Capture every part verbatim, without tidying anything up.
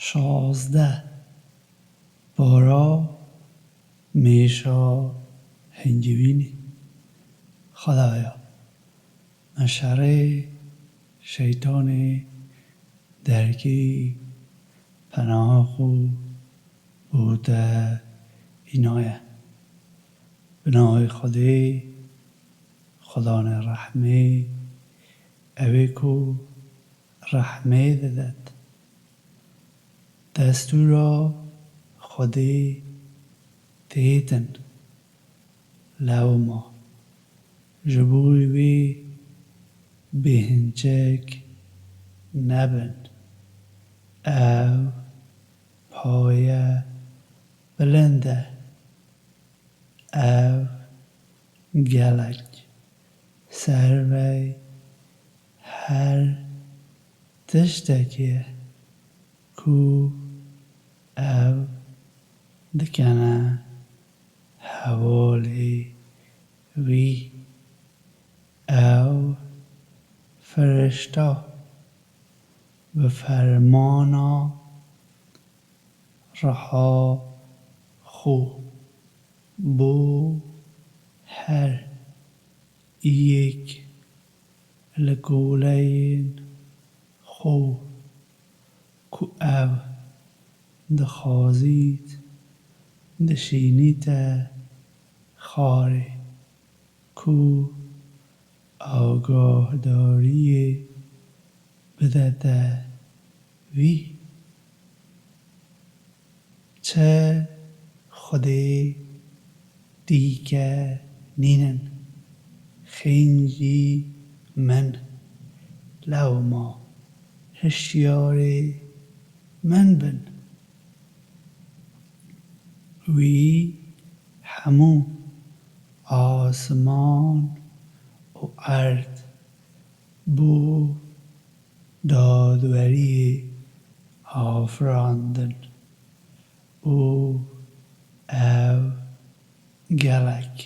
Şazdeh. Para mêşa hingivînê. Xwedaya, me şerê şeytanê derkî, penaha xwe bo te înaye. Bi navê Xwedê, Xwedanê rehmê, ew ê ku rehmê didet. Destûra Xwedê têtin. Lewma ji bo wê bêhinçek nebin. Ew paye bilind e. Ev gelek servey her tiştekê ye ku ev dikene hevalê wî. Ew firişta bi fermana riha xwe bo her yek li koleyên xwe ku ew dixwazît dişînîte xarê, ku agahdariyê bidete wî. Çi Xwedê dîke nînin, xêncî min, lewma hişyarê min bin. Wî hemû asman û erd bo dadweriyê afirandin û ev gelek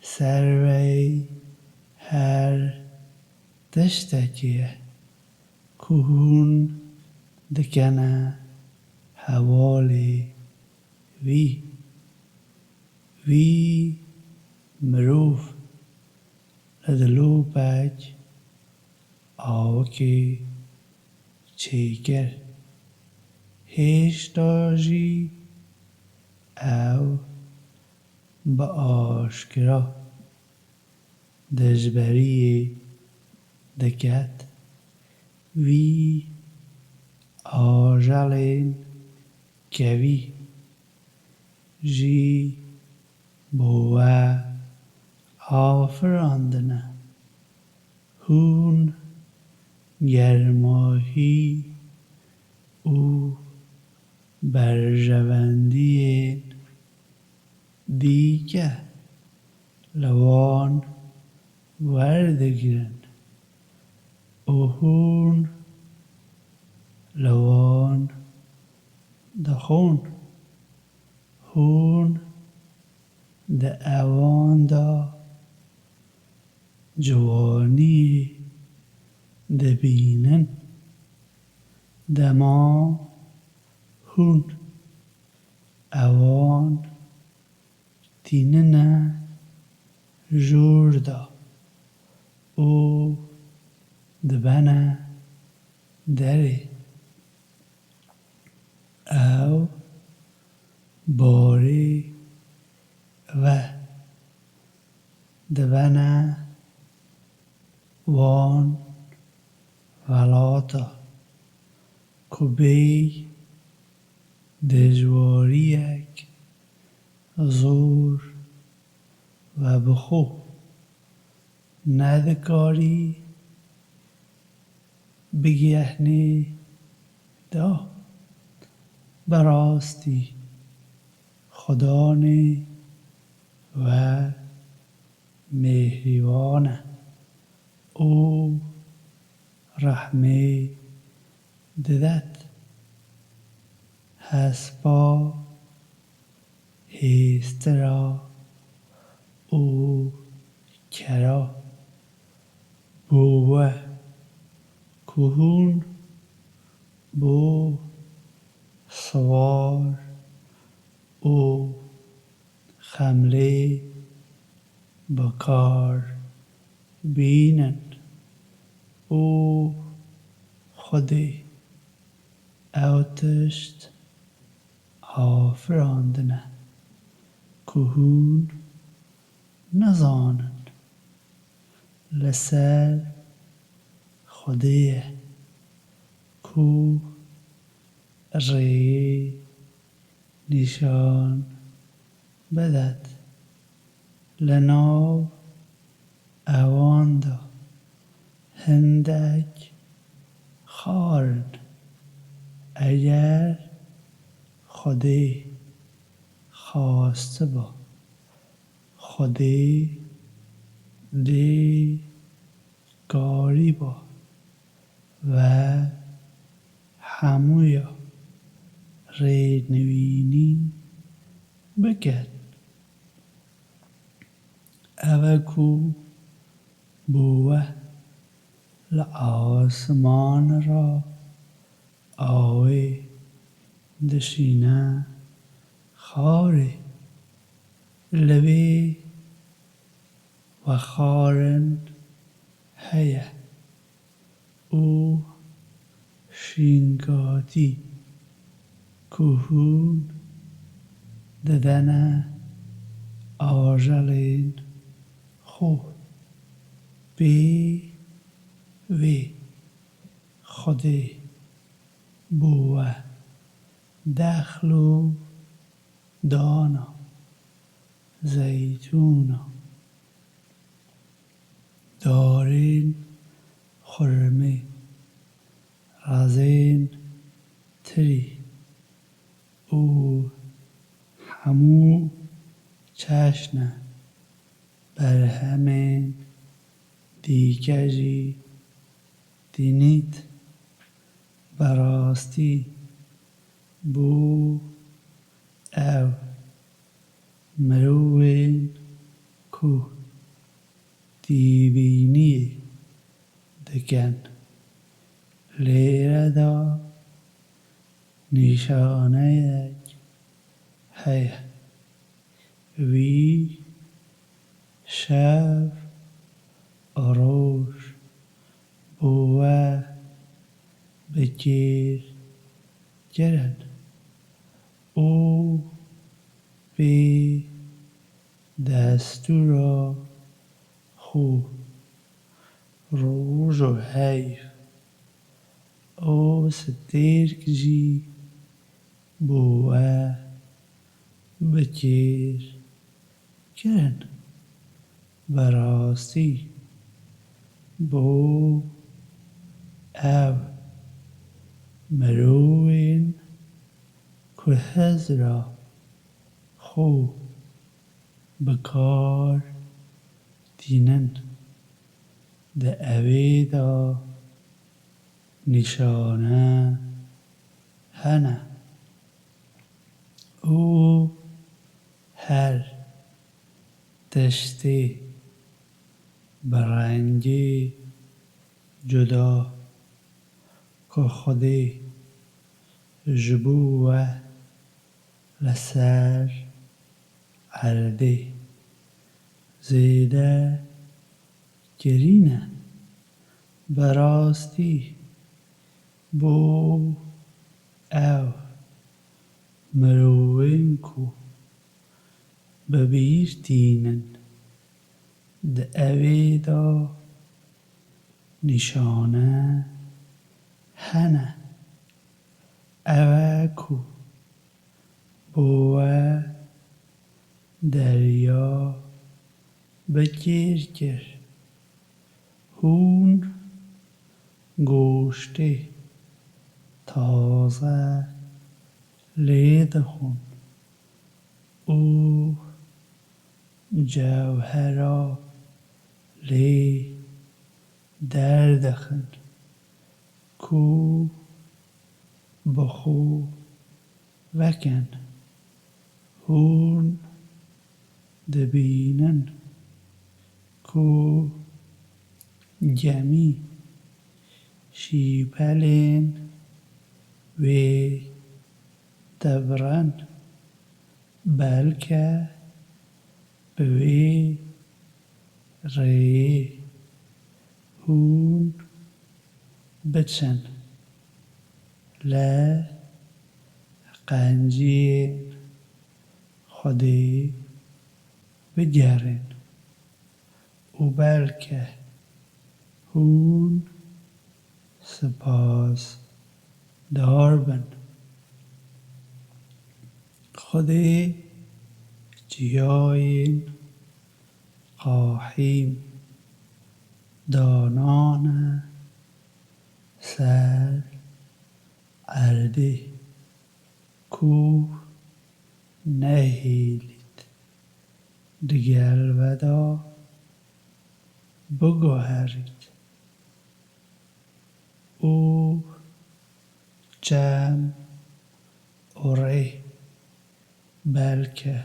servey her tiştekê ye ku hûn dikene hevalê wî. Wî mirov li dilopek awikê çêkir. Hêşta jî ew bi aşkira dijberiyê diket. Wî ajelên kevî jî bo we afirandine. Hûn germahî û berjewendiyên dîke li wan werdigirin û hûn li wan dixwin. Hûn di ewan de ciwanî dibînin. Dema hûn ewan tînine jor de û dibene derê, ew barê ve dibene wan welata ku bêyî dijwariyek zor ve bi xwe nedikarî bigehnî da. Bi rastî Xudanê we mêhrîban e û rehmê didet. Hespa hêstira û kera bo we ku hûn bo siwar û xemlê bi kar bînin û Xwedê ew tişt afirandine ku hûn nizanin. Li ser Xwedê ye ku rê nîşan bidet. Li nav ewan de hindek xar in. Eger Xwedê xastiba, Xwedê dê karîba ve hemûya rênivînî bikin. Ev e ku bo we li asman re awê dişîne xarê. Li vê wexarin heye û şîngatî ku hûn didene ajelên xwe. Bê wê Xwedê bo we dexl û dana zeytûna, darên xurmê, rezên tirî û hemû çeşne berhemên dîke jî dînît. Bi rastî bo ew mirovên ku dîbîniyê dikin, lêre de nîşaneyek heye. Wî şev û roj bo we bi kêr kirin û pê destûra xwe, roj û heyv û stêrk jî bo we bi kêr kirin. Bi rastî bo ew mirovên ku hizra xwe bi kar tînin, di evê de nîşane hene û her tiştê bi rengê cuda ku Xwedê ji bo we li ser erdê zêde kirîne. Bi rastî bo ew mirovên ku bi bîr tînin, di evê de nîşane hene. Ew e ku bo we derya bi kêr kir. Hûn goştê taze lê dixwin û cewhera lê derdixin ku bi xwe vekin. Hûn dibînin ku gemî şîpelên wê debirin. Belke bi wê rêyê hûn biçin, li qenciyên Xwedê bigerin û belke hûn sipasdar bin. Xwedê çiyayên qehîm danane ser erdê ku nehêlît digel we de biguherît û çem û rê, belke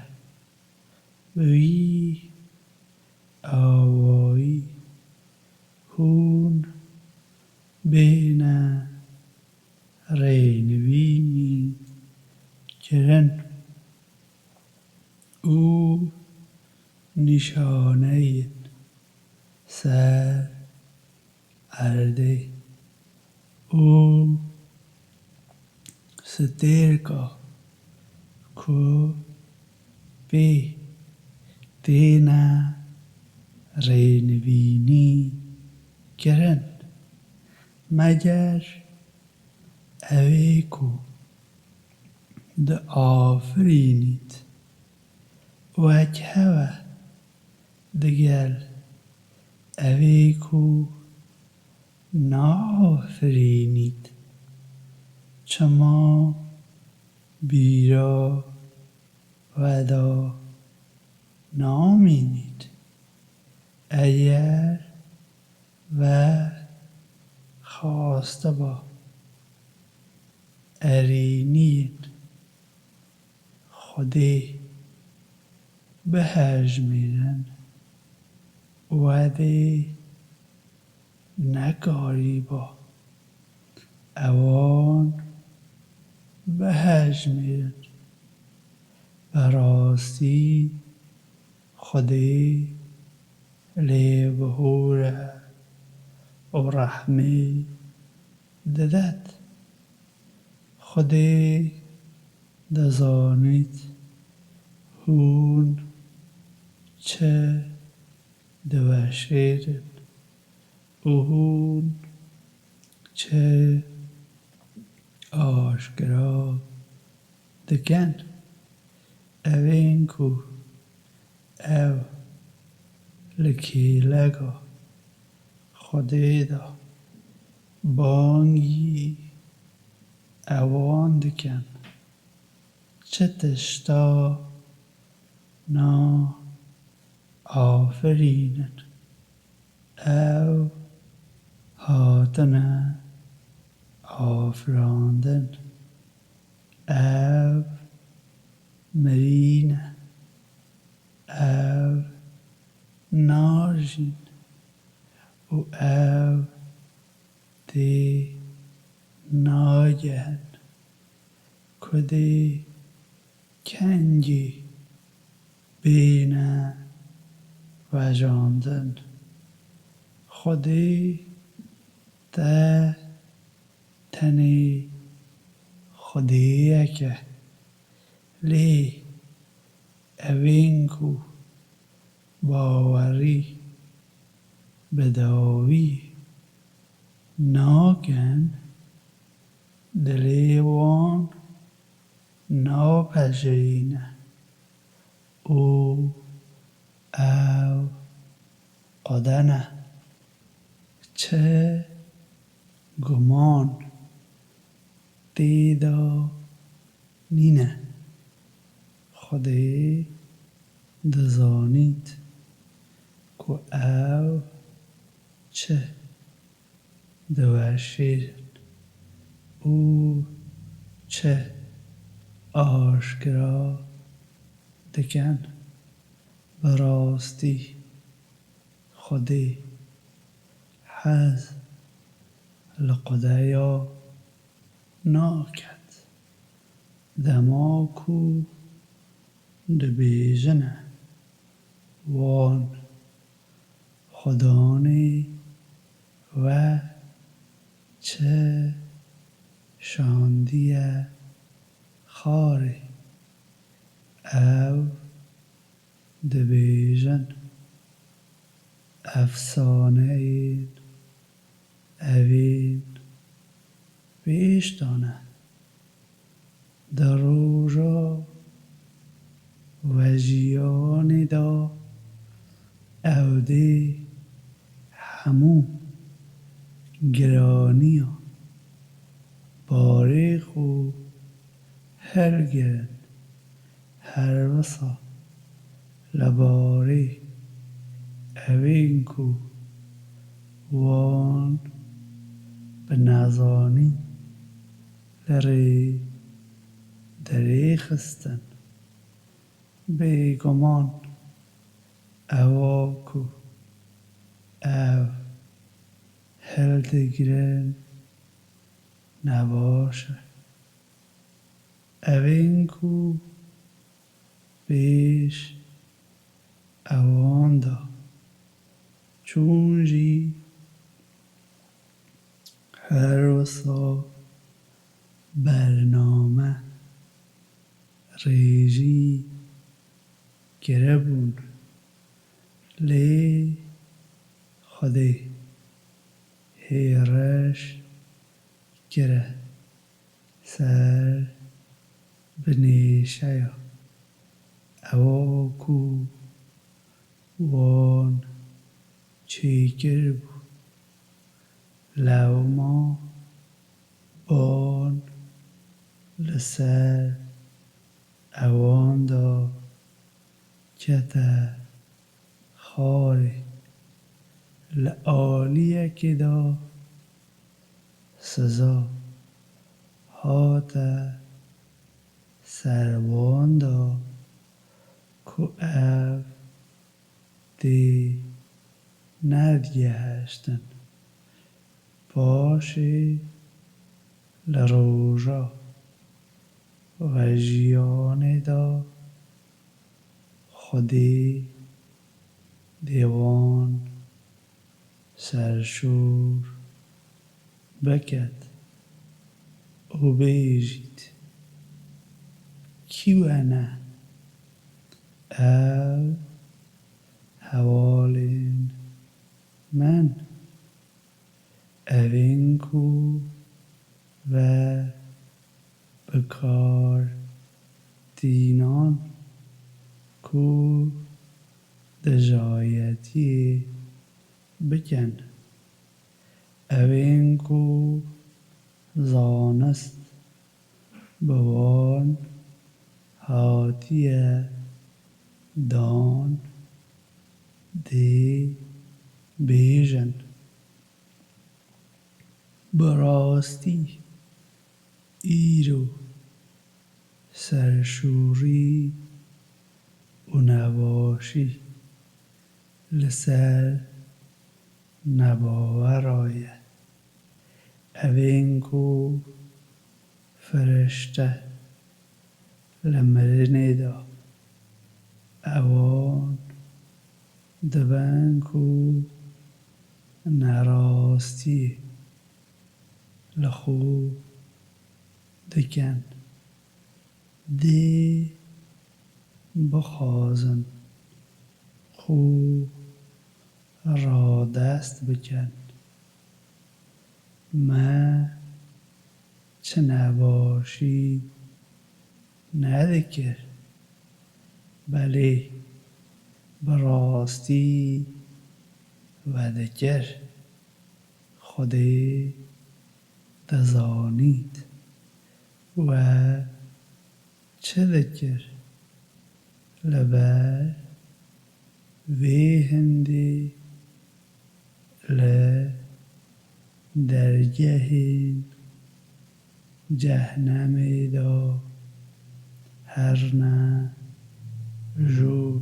bi wî awayî hûn bêne rênivînî kirin û nîşaneyên ser erdê û stêrka ku pê têne rênivînî kirin. Meger ew ê ku diafirînît wek hev e, digel ew ê ku naafirînît çima bîra we de namînît? Eger we xastiba erêniyên Xwedê bihejmêrin, we dê nekarîba ewan bihejmêrin. Bi rastî Xwedê lêbihûr e û rehmê didet. Xwedê dizanît hûn çi diweşêrin û hûn çi aşkera dikin. Evên ku ew li kêleka Xwedê de bangî ewan dikin, çi tişta naafirînin. Ew hatine afirandin. Ew mirî ne. Ew najîn û ew tê nagehin ku dê kengî bêne vejandin. Xwedê te tenê Xwedêyek e, lê evên ku bawerî bi dawî nakin, dilê wan napejirîne û ew qede ne. Çi guman tê de nîne. Xwedê dizanît ku ew çi diweşêrin û çi aşkera dikin. Bi rastî Xwedê hez li qudeya naket. Dema ku dibêjine wan, Xudanê we çi şandiye xarê, ew dibêjin, efsaneyên evên pêş de ne. Di roja vejiyanê de ew dê hemû giraniya barê xwe hilgirin. Her wisa li barê evên ku wan bi nezanî li rê dirêxistin, bêguman ewa ku ew hildigirin nebaş e. Evên ku pêş ewan de çûn jî her wisa bername rêjî kiribûn, lê Xwedê hêriş kire ser binêşeya ewa ku wan çêkiribû. Lewma ban li ser ewan de kete xarê. Li aliyekê de siza hate ser wan de ku ev tê nedigeheştin. Paşê li roja vejiyanê de Xwedê dê wan serşor biket û bêjît, Kî we ne? Ew hevalên min, evên ku ve bi kar tînan ku dijayetiyê bikin. Evên ku zanist bi wan hatiye dan dê bêjin, Bi rastî îro serşorî û nebaşî li ser nebawera ye. Evên ku firişte li mirinê de ewan dibin ku nerastiyê li xwe dikin, dê bixwazin xwe radest bikin. Me çi nebaşî nedikir, belê bi rastî vedikir. Xwedê dizanît we çi dikir. Li ber vê hindê li dergehên cehnemê de herne jor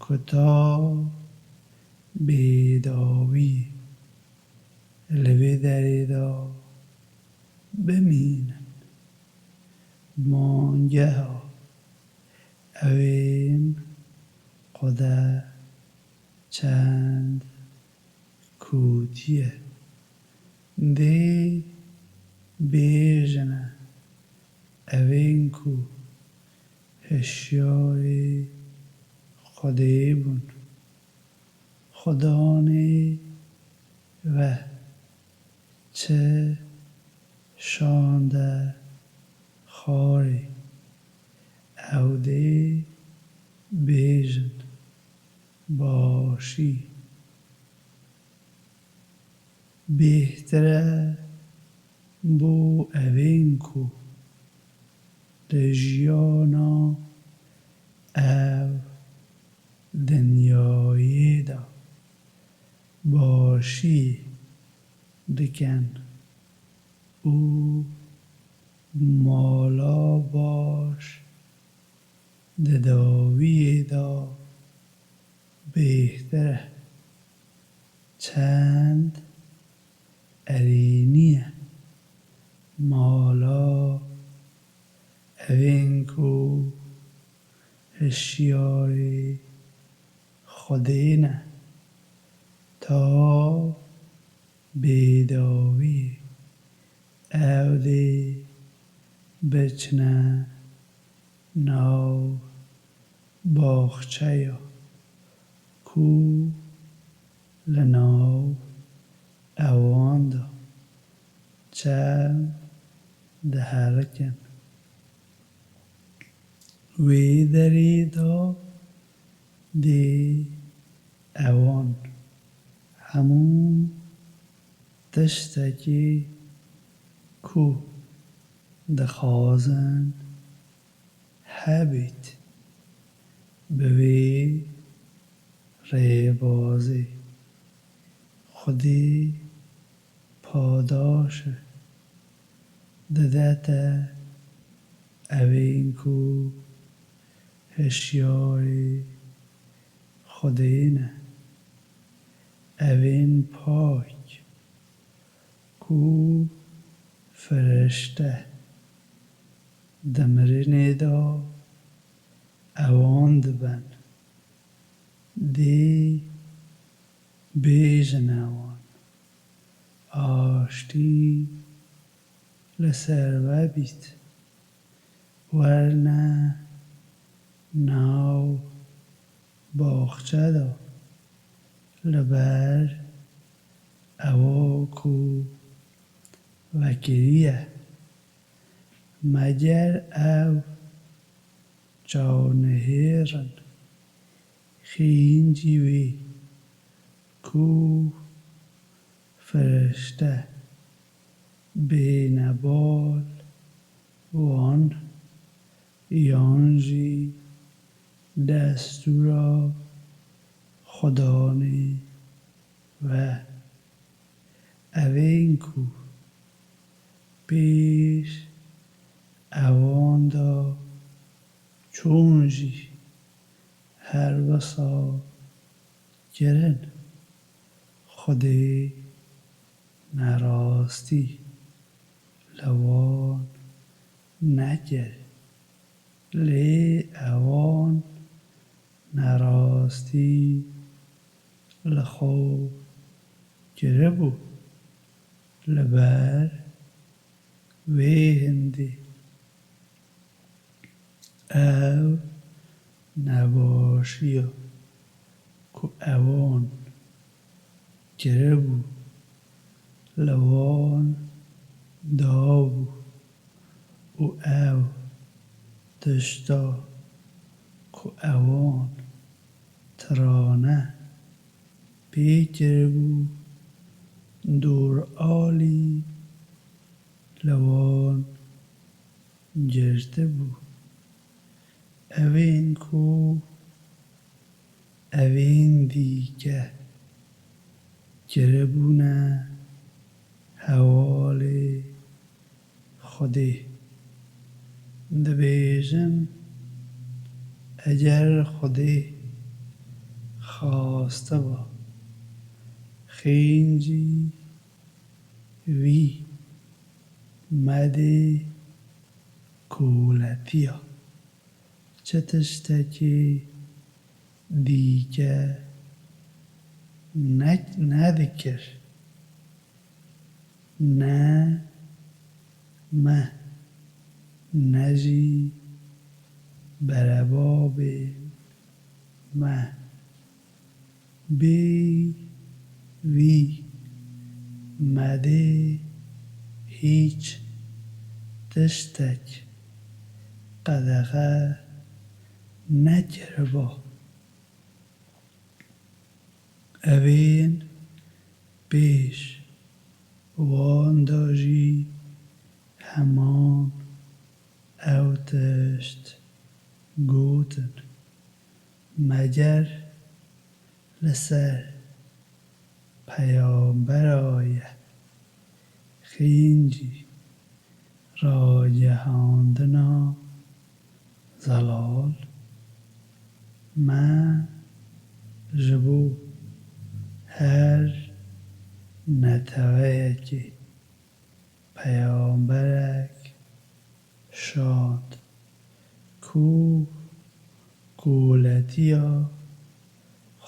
ku ta bêdawî li vê derê de bimînin. Mangeha ewên xwe de çend kûtiye dê bêjine, ewên ku hişyarê Xwedê bûn, Xudanê ve çi şande xwarê, ew dê bêjin, başî. Bêhtir e bo ewên ku di jiyana ev dinyayê de başiyê dikin û mala baş di dawiyê de bêhtir e. Çend erênî ye mala ewên ku hişyarê Xwedê ne, ta bêdawiyê ew dê biçine nav baxçeya ku li nav ewan de çem diherikin. Wê derê de dê ewan hemû tiştekî ku dixwazin hebît. Bi vê rêbazê Xwedê padaş didete ewên ku hişyarê Xwedê ne, ewên pak ku firişte di mirinê de ewan dibin. Dê bêjin ewan, aştî li ser we bît. Werne nav baxçe de, li ber ewa ku vekiriye. Meger ew çawnihêr in, xîncî wî ku firişte bêne bal wan, yan jî destûra Xudanê ve. Evên ku pêş ewan de çûn jî her wisa kirin, Xwedê nerastî li wan nekir. Lê ewan nerastî li xwe kiribû, li ber wê hindê ew nebaşiya ku ewan kiribû, li wan dabû û ew tişta ku ewan tirane pê kiribû, dûr alî li wan girtibû. Evên ku evên dîke kiribûne hevalê Xwedê, dibêjin, eger Xwedê xastiba, xêncî wî me dê koletiya. Çi tiştekî dîke ne-, nedikir. Ne me, ne jî berebabên me. Bê wî me dê hîç tiştek qedexe nekiriba. Evên pêş wan de jî heman ew tişt gotin. Meger li ser peyambera ye xêncî ragihandina zelal? Me ji bo her neteweyekê peyamberek şand ku koletiya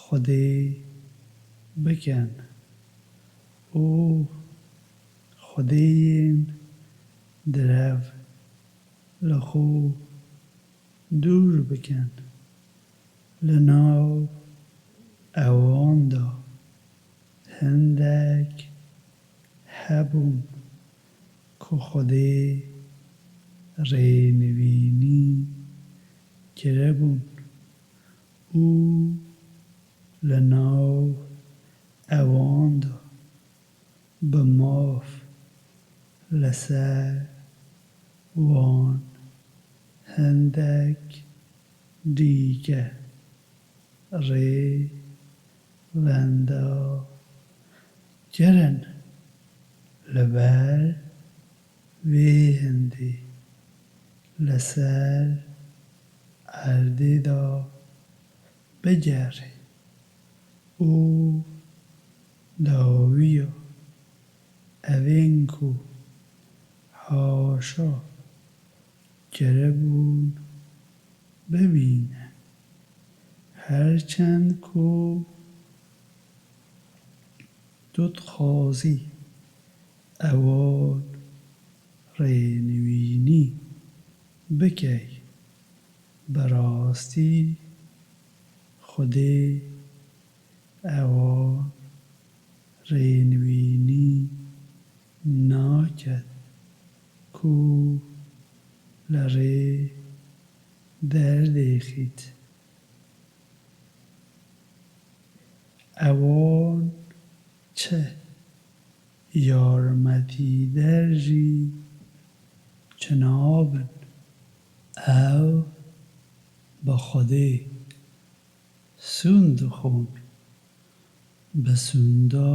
Xwedê bikin û xwedêyên direv li xwe dûr bikin. Li nav ewan de hindek hebûn ku Xwedê rênivînî kiribûn û li nav ewan de bi maf li ser wan hindek dîke rê wenda kirin. Li ber vê hindê li ser erdê de bigerê û dawiya evên ku haşa kiribûn bibîne. Her çend ku tu dixwazî ewan rênivînî bikey, bi rastî Xwedê ewan rênivînî naket ku li rê derdêxît. Ewan çi yarmetîder jî çinabin, ew bi Xwedê sûnd dixwin, bi sûnda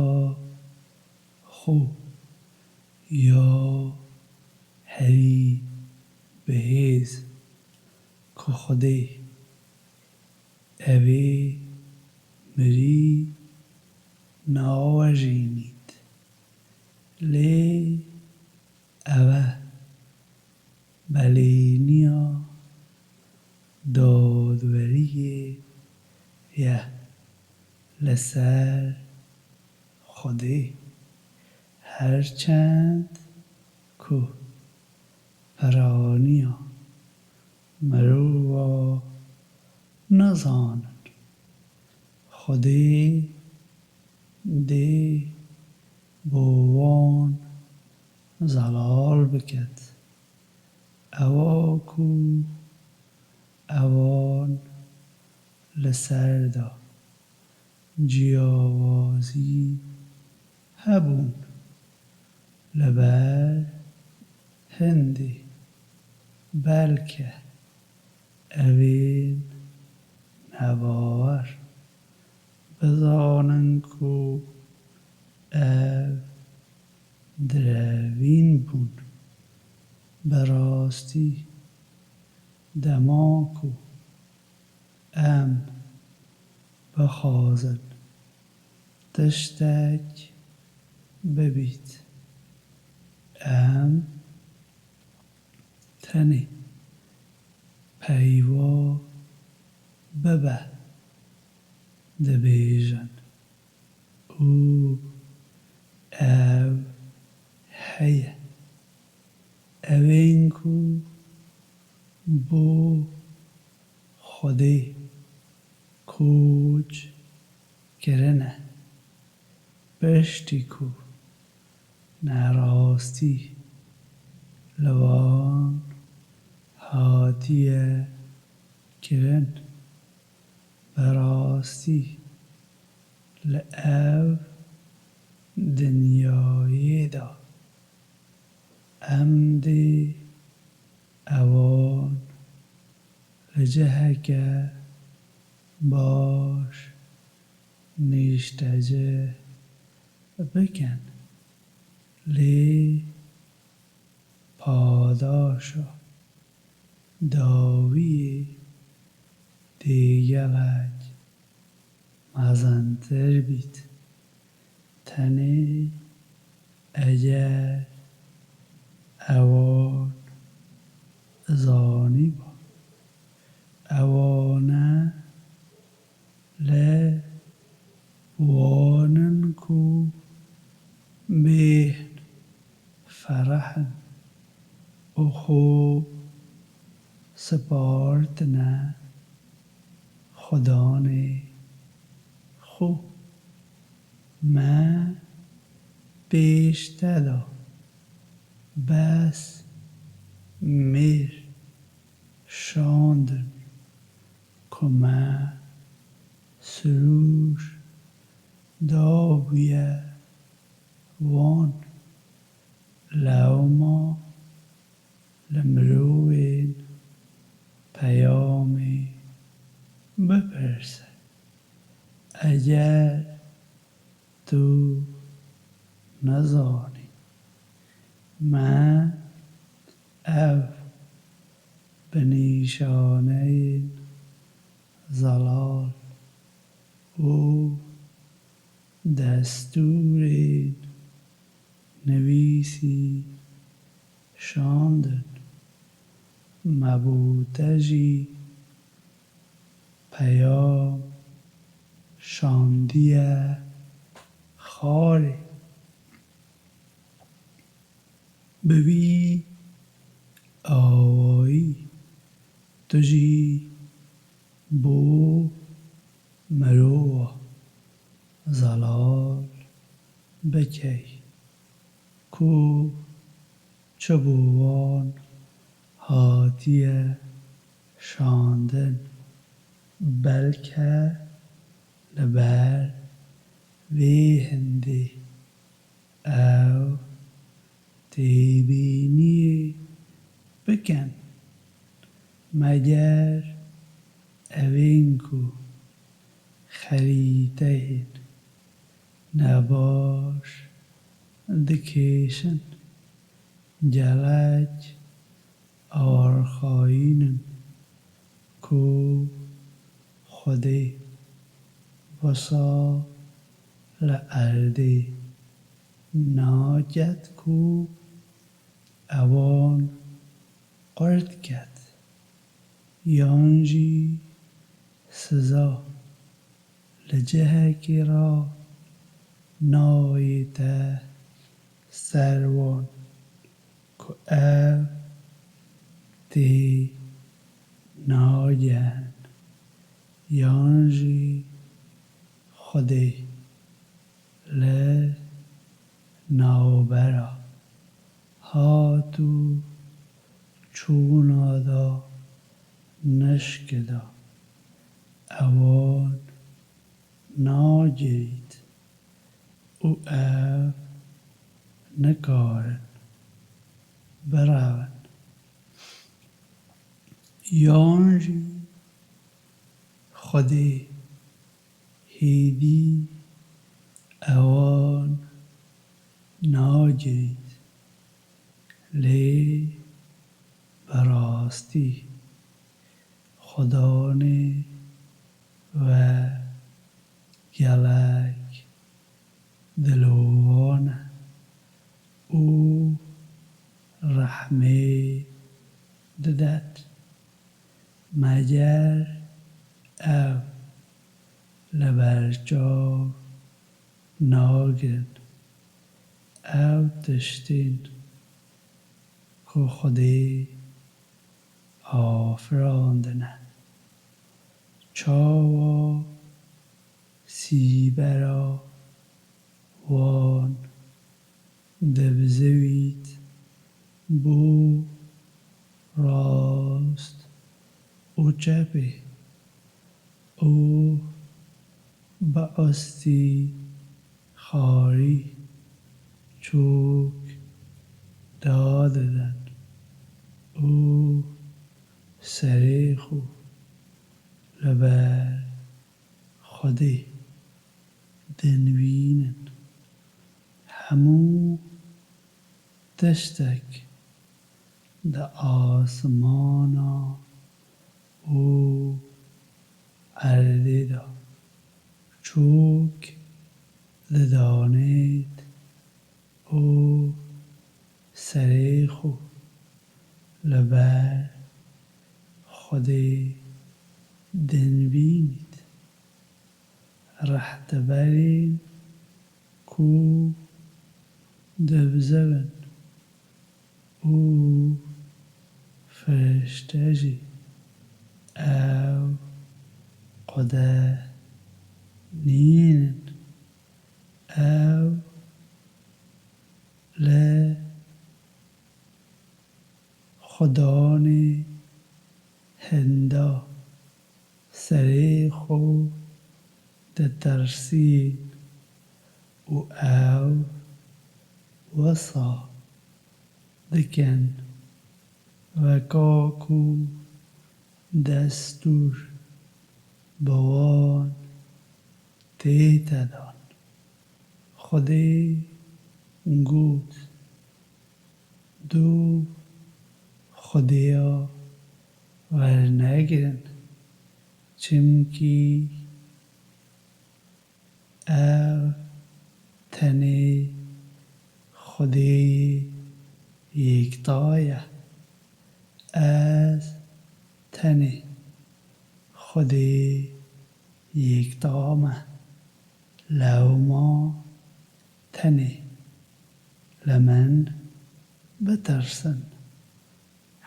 xwe ya herî bihêz ku Xwedê evê mirî nawejînît. Lê ev e belêniya dadweriyê ye li ser Xwedê. Her çend ku piraniya mirova nizanin, Xwedê dê bo wan zelal biket. Ewa ku ewan li ser de ciyawazî hebûn, li ber hindê belke evên nebawer bizanin ku ev direvîn bûn. Bi rastî, dema ku em bixwazin tiştek bibît, em tenê eywa bibe dibêjin û ev heye. Ewên ku bo Xwedê koç kirine, piştî ku nerastî li wan hatiye kirin, bi rastî li ev dinyayê de em dê ewan li ciheke baş nîştecih bikin, lê padaşa dawiyê dê gelek mezintir bît. Tenê eger ewan zanîba, ewane li wan in ku bêhn ferihin û xwe spartine Xudanê xwe. Me pêş te de bes mêr şandin ku me sirûş dabûye wan. Lewma li mirovên peyamê bipirse, eger tu nezanî, me ev bi nîşaneyên zelal û destûrên nivîsî şandin. Me bo te jî peyam şandiye xwarê. Bi vî awayî tu jî bo mirova zelal bikey ku çi bo wan hatiye şandin. Belke li ber vê hindê ew têbîniyê bikin. Meger ewên ku xerîteyên nebaş dikêşin, gelek arxayîn in ku Xwedê wisa li erdê naket ku ewan qurt ket, yan jî siza li cihekî re nayête ser wan ku ev tê nagehin, yan jî Xwedê li navbera hat û çûna de nişkida ewan nagirît û ev nikarin birevin. Yan jî Xwedê hêdî ewan nagirît, lê bi rastî Xudanê we gelek dilovan e û rehmê didet. Meger ew li ber çav nagirin, ew tiştên ku Xwedê afirandine. Çawa sîbera wan dibizivît bo rast û çepê û bi astî xarî çok dadidin û serê xwe li ber Xwedê dinivînin. Hemû tiştek di asmana û erdê de çok didanêt û serê xwe li ber Xwedê dinivînît. Rehteberên ku dibizevin û firişte jî ew qude nînin. Ew li xudanê hinda serê xwe ditirsîn û ew wisa dikin, weka ku destûr bi wan tête dan. Xwedê got, Du xwedêya wernegirin, çimkî ev tenê Xwedê yekta ye. Ez tenê Xwedê yekta me. Lewma tenê li min bitirsin.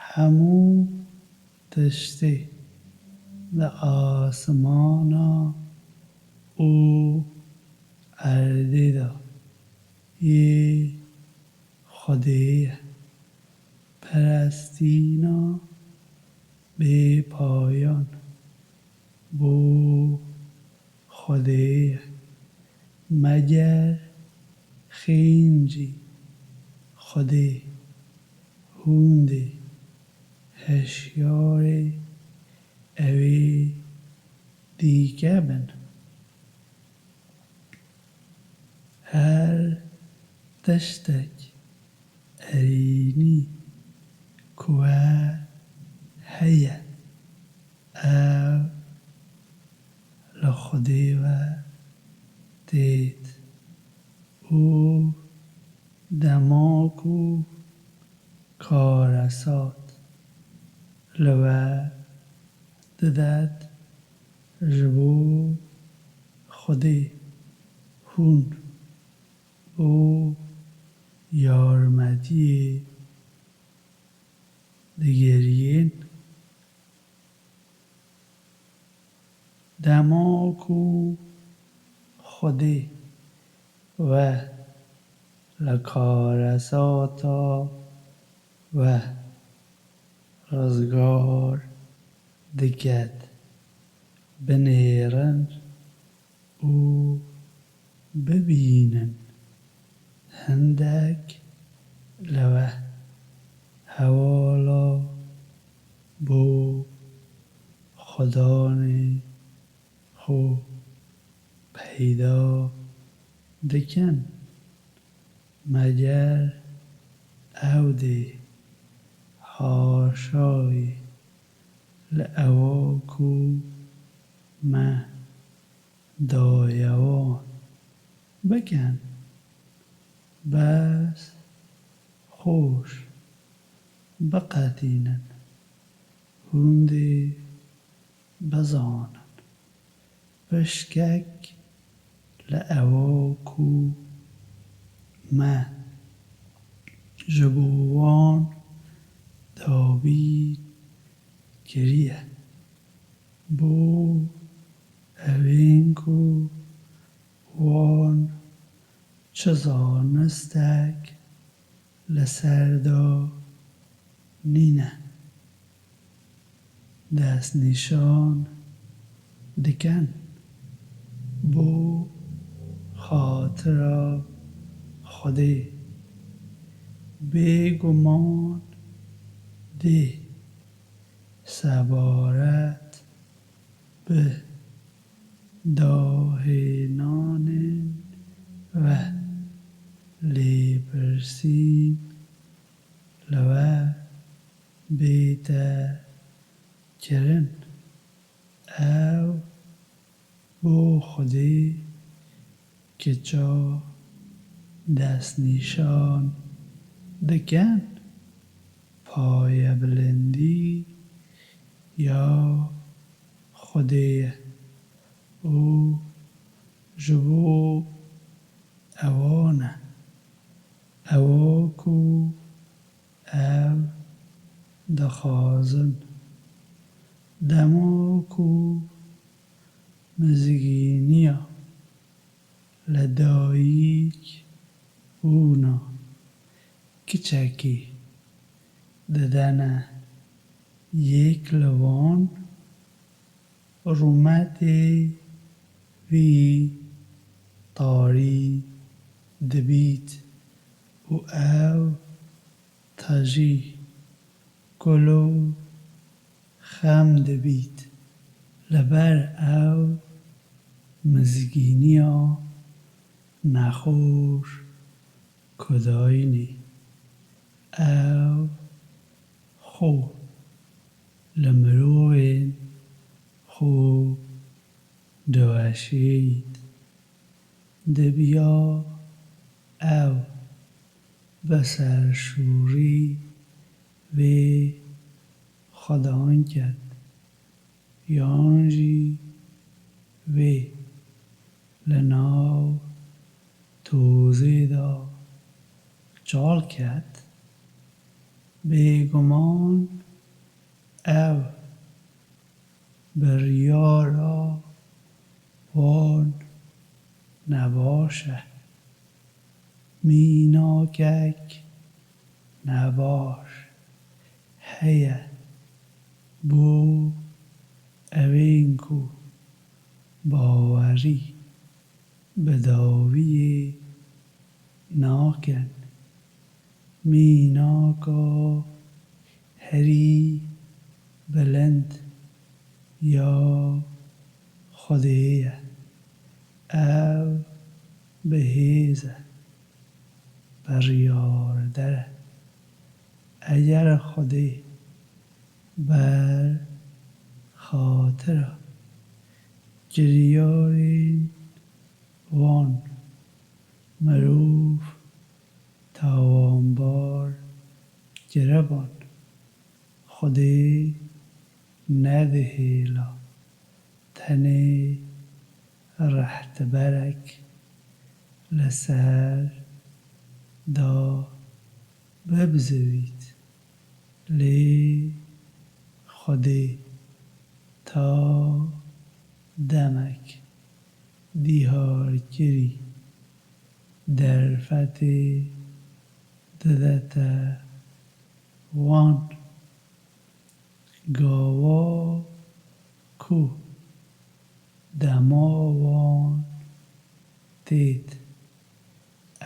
Hemû tiştê di asmana û erdê de yê Xwedê ye. Perestîna bêpayan bo Xwedê ye. Meger xêncî Xwedê hûn dê hişyarê ewê dîke bin. Her tiştek erênî ku we heye, ew li Xwedê ve têt û dema ku karesat li we didet, ji bo Xwedê hûn bo yarmetiyê digiriyên. Dema ku Xwedê we li karesata we rizgar diket, binêrin û bibînin hindek li we hevala bo xudanê xwe peyda dikin. Meger ew dê haşayî li ewa ku me daye wan bikin. Bes xweş biqetînin. Hûn dê bizanin. Pişkek li ewa ku me ji bo wan dabîn kiriye, bo ewên ku wan çi zanistek li ser de nîne, destnîşan dikin bo xatira Xwedê. Bêguman dê sebaret bi dahênanên ve lêpirsîn li we bête kirin. Ew bo Xwedê kiça destnîşan dikin payebilindî ya Xwedê ye û ji bo ewan e. Ewa ku ew dixwazin, dema ku mizgîniya li dayik bûna kiçekî didene yek li wan, rûmetê wî tarî dibît û ew tejî kul û xem dibît. Li ber ew mizgîniya nexweş ku dayînê, ew xwe li mirovên xwe diweşîyît. Dibiya ew bi serşûrî vê xwedan ket, yan jî wê li nav tozê de çal ket, bêguman ev biryara wan nebaş e. Mînakek nebaş heye bo ewên ku bawerî bi dawiyê nakin. Mînaka herî bilind ya Xwedê ye. Ew bi hêz e, biryarder e. Eger Xwedê ber xatira kiryarên wan mirov tawanbar kiriban, Xwedê nedihêla tenê rehberek li ser da bibizivît. Lê Xwedê ta demek diyarkirî derfetê didete wan. Gawa ku dema wan têt,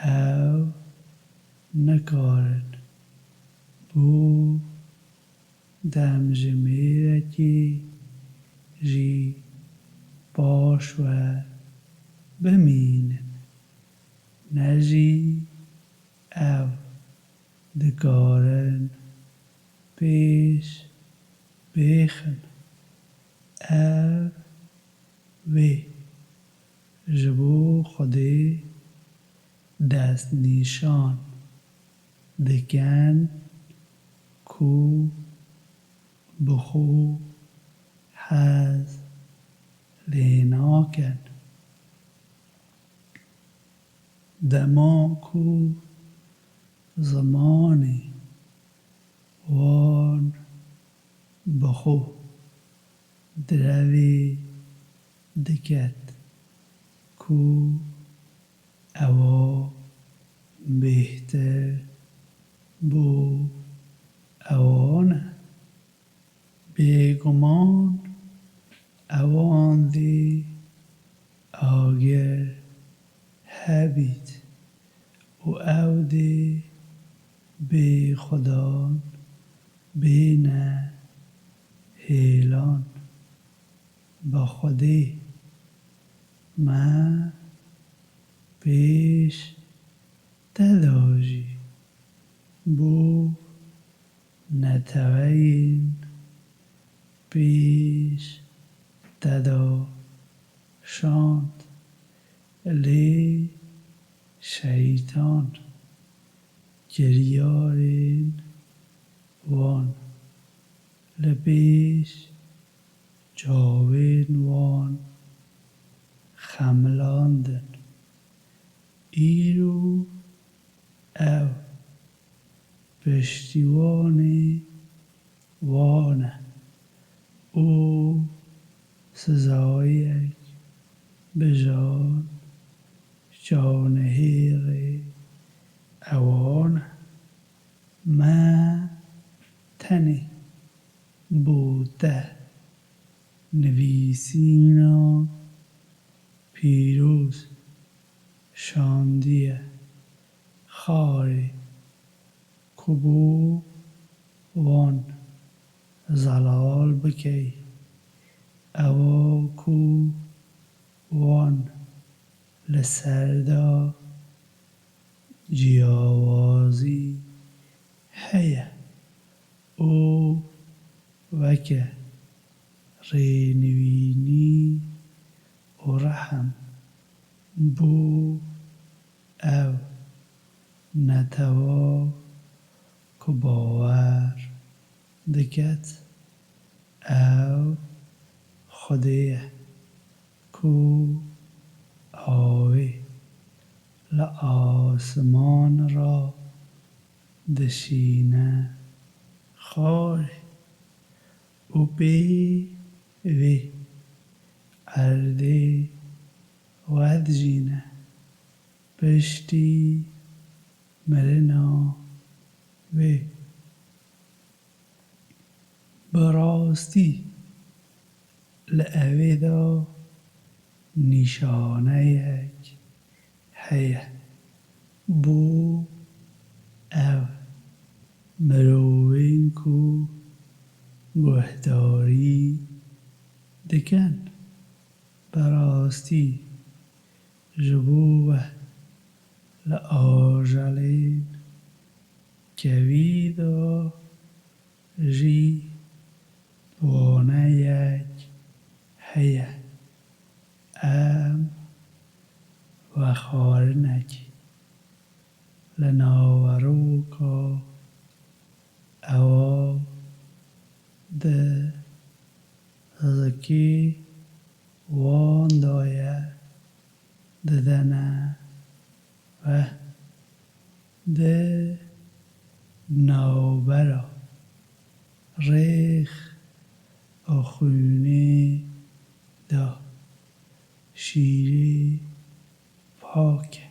ew nikarin bo demjimêrekê jî paşve bimînin, ne jî ew dikarin pêş bêxin. Ev wê ji bo Xwedê destnîşan dikin ku bi xwe hez lê nakin. Dema ku zimanê wan bi xwe direvê diket ku ewa bêhtir bo ewan e. Bêguman ewan dê agir hebît û ew dê bê xudan bêne hêlan. Bi xwedê me pêş te de jî bo neteweyên pêş te de şand, lê şeytan kiryarên wan li pêş çavên wan xemilandin. Îro ew piştîwanê wan e û sizayek bi jan çawnihêrê ewan e. Me tenê bo te nivîsîna pîroz şandiye xarê, ku bo wan zelal bikey, ewa ku wan li ser de ciyawazî heye û weke rênivînî û rehm bo ew netewa ku bawer diket ew Xwedê ye ku avê li asiman re dişîne xarê û pê vê erdê vedijîne piştî mirina wê. Bi rastî li evê de nîşaneyek heye bo ew mirovên ku guhdarî dikin. Bi rastî ji bo we li ajelên kevî de jî waneyek heye. Em vexwarinekî li naveroka ewa di zikê wan de ye, didene ve di navbera rêx û xwînê de şîrê pak e,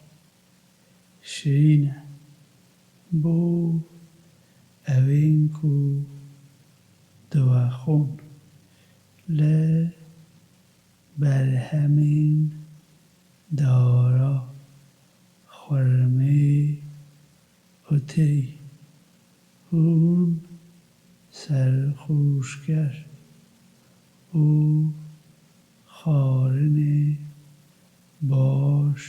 şirîn e bo ewên ku diwexwin li berhemên dara xurmê û tirî. Hûn serxweşker û xwarinê baş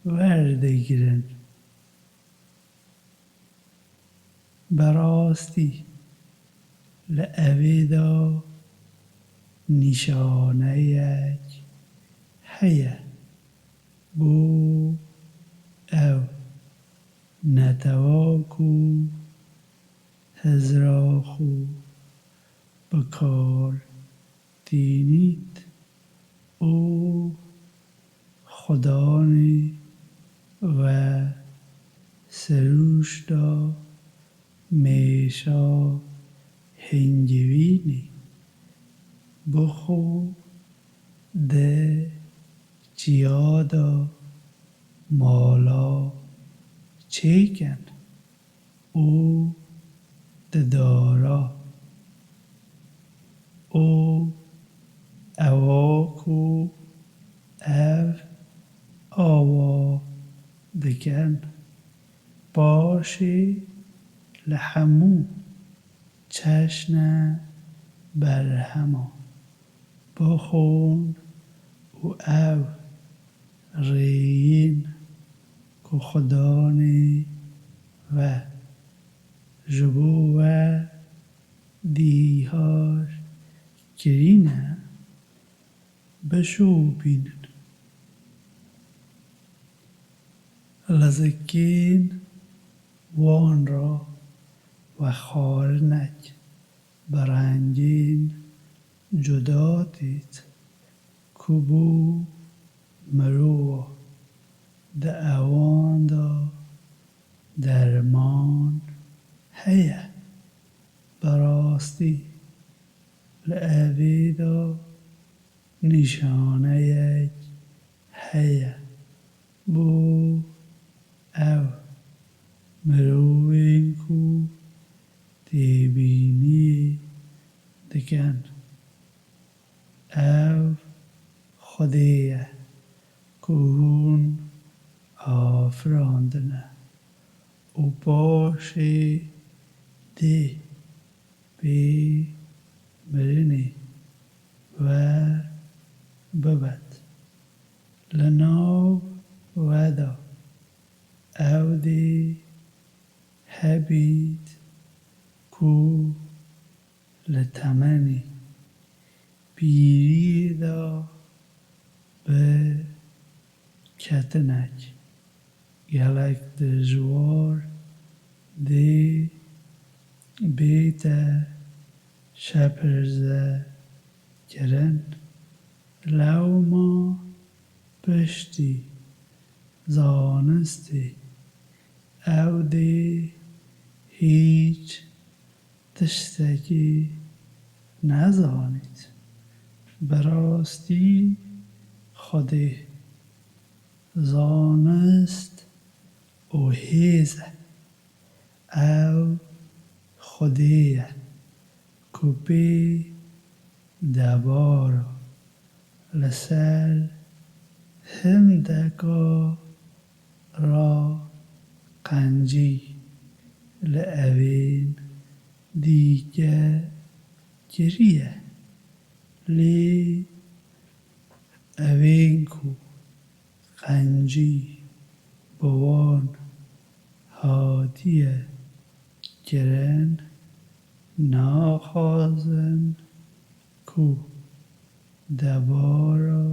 werdigrin. Bi rastî li evê de nîşaneyek heye bo ew netewa ku hizra xwe bi kar dînît û xudanê we serûşta mêşa hingivînî bi xwe di çiya de mala çêken û di dara û ewa ku ev awa dikin, paşê li hemû çeşne berhema bixwin û ew rêyên ku xudanê we ji bo we dîhar kirîne, bişopînin. Lezikên wan re wexwarinek bi rengên cuda têt ku bo mirova di ewan de derman heye. Bi rastî li evê de nîşaneyek heye bo ew mirovên ku têbîniyê dikin. Ev Xwedê ye ku hûn afirandine û paşê dê pê mirinê we bibet. Li nav we de ew dê hebît ku li temenê pîriyê de bi ketinek gelek dijwar dê bête şepirzekirin. Lewma piştî zanistê ew dê hîç tiştekî nezanît. Bi rastî Xwedê zanist û hêz e. Ew Xwedê ye ku pê debara li ser hindeka re qencî li evên dîke kiriye. Lê evên ku qencî bi wan hatiye kirin, naxwazin ku debara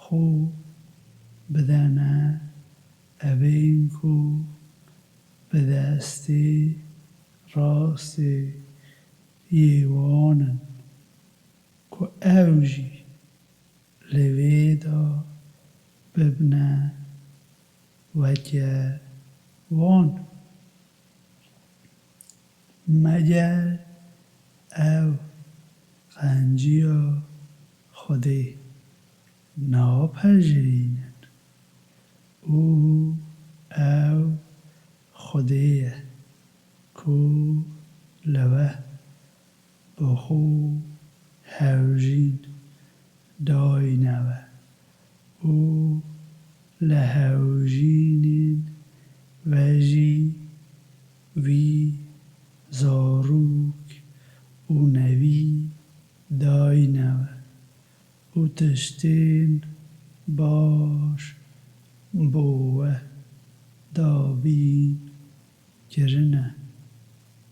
xwe bidene evên ku bi destê rastê yê wan in, ku ew jî li vê de bibne weke wan. Meger ew qenciya Xwedê napejirînin û ew Xwedê ye ku li we bi xwe hewcîn dayîne we û li hewcînên we jî wî zarok û nevî dayîne we û tiştên baş bo we dabîn kirine.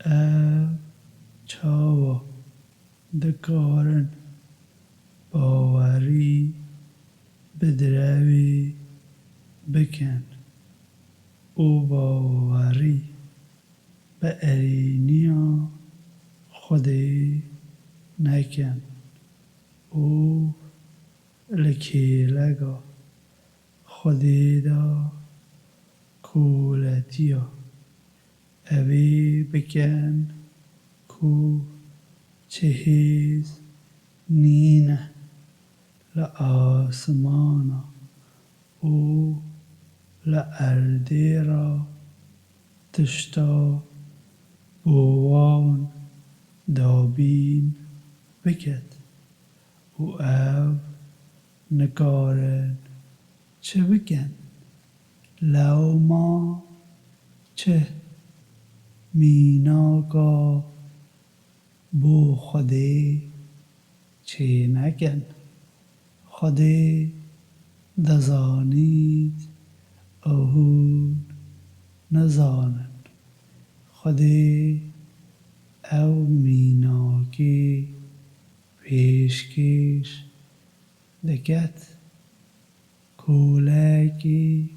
Ew çawa dikarin bawerî bi direwê bikin û bawerî bi erêniya Xwedê nekin? û li kêleka Xwedê de koletiya. Evê bikin ku çi hêz nîne li asimana û li erdê re tişta bo wan dabîn biket û ew nikarin çi bikin? Lewma çi mînaka bo Xwedê çênekin. Xwedê dizanît û hûn nizanin. Xwedê ew mînakê pêşkêş diket. Kolekê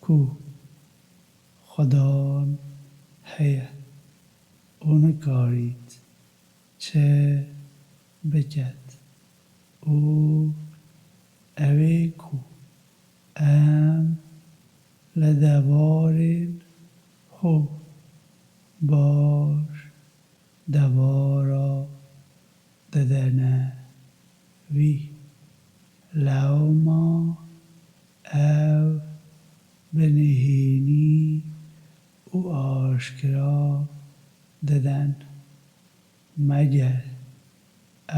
ku Xudan heye û nikarît çi biket û ew ê ku em li devarên xwe baş devara didene wî. Lewma ew bi nihênî û aşkira diden. Meger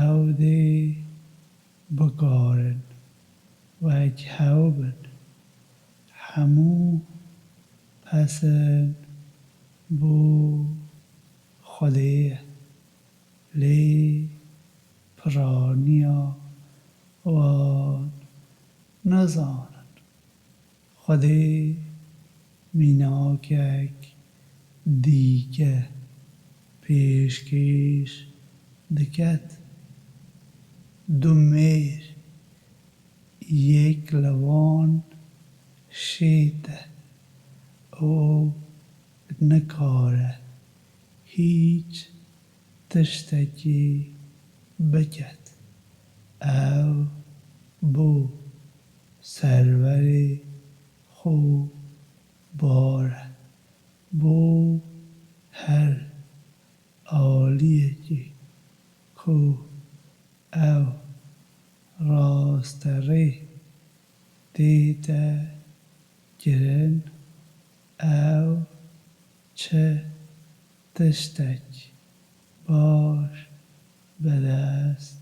ew dê bikarin wek hew bin, hemû pesin bo Xwedê ye. Lê piraniya wan nizanin. Xwedê mînakek dîke pêşkêş diket. Du mêr, yek li wan şêt e û nikare hîç tiştekî biket. Ew bo serverê xwe bar e, bo her aliyekî ku ew rasterê tête kirin, ew çi tiştek baş bi dest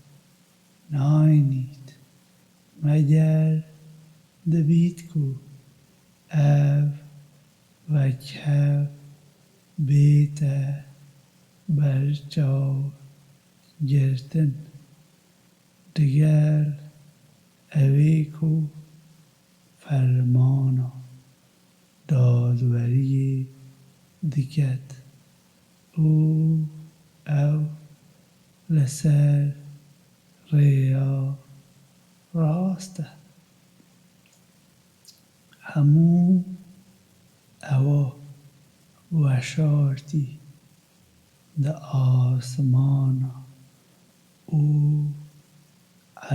nayînît, meger dibît ku ev wekhev bête berçav girtin. Digel ewê ku fermana dadweriyê diket û ew li ser rêya rast e. Hemû ewa weşartî di asimana û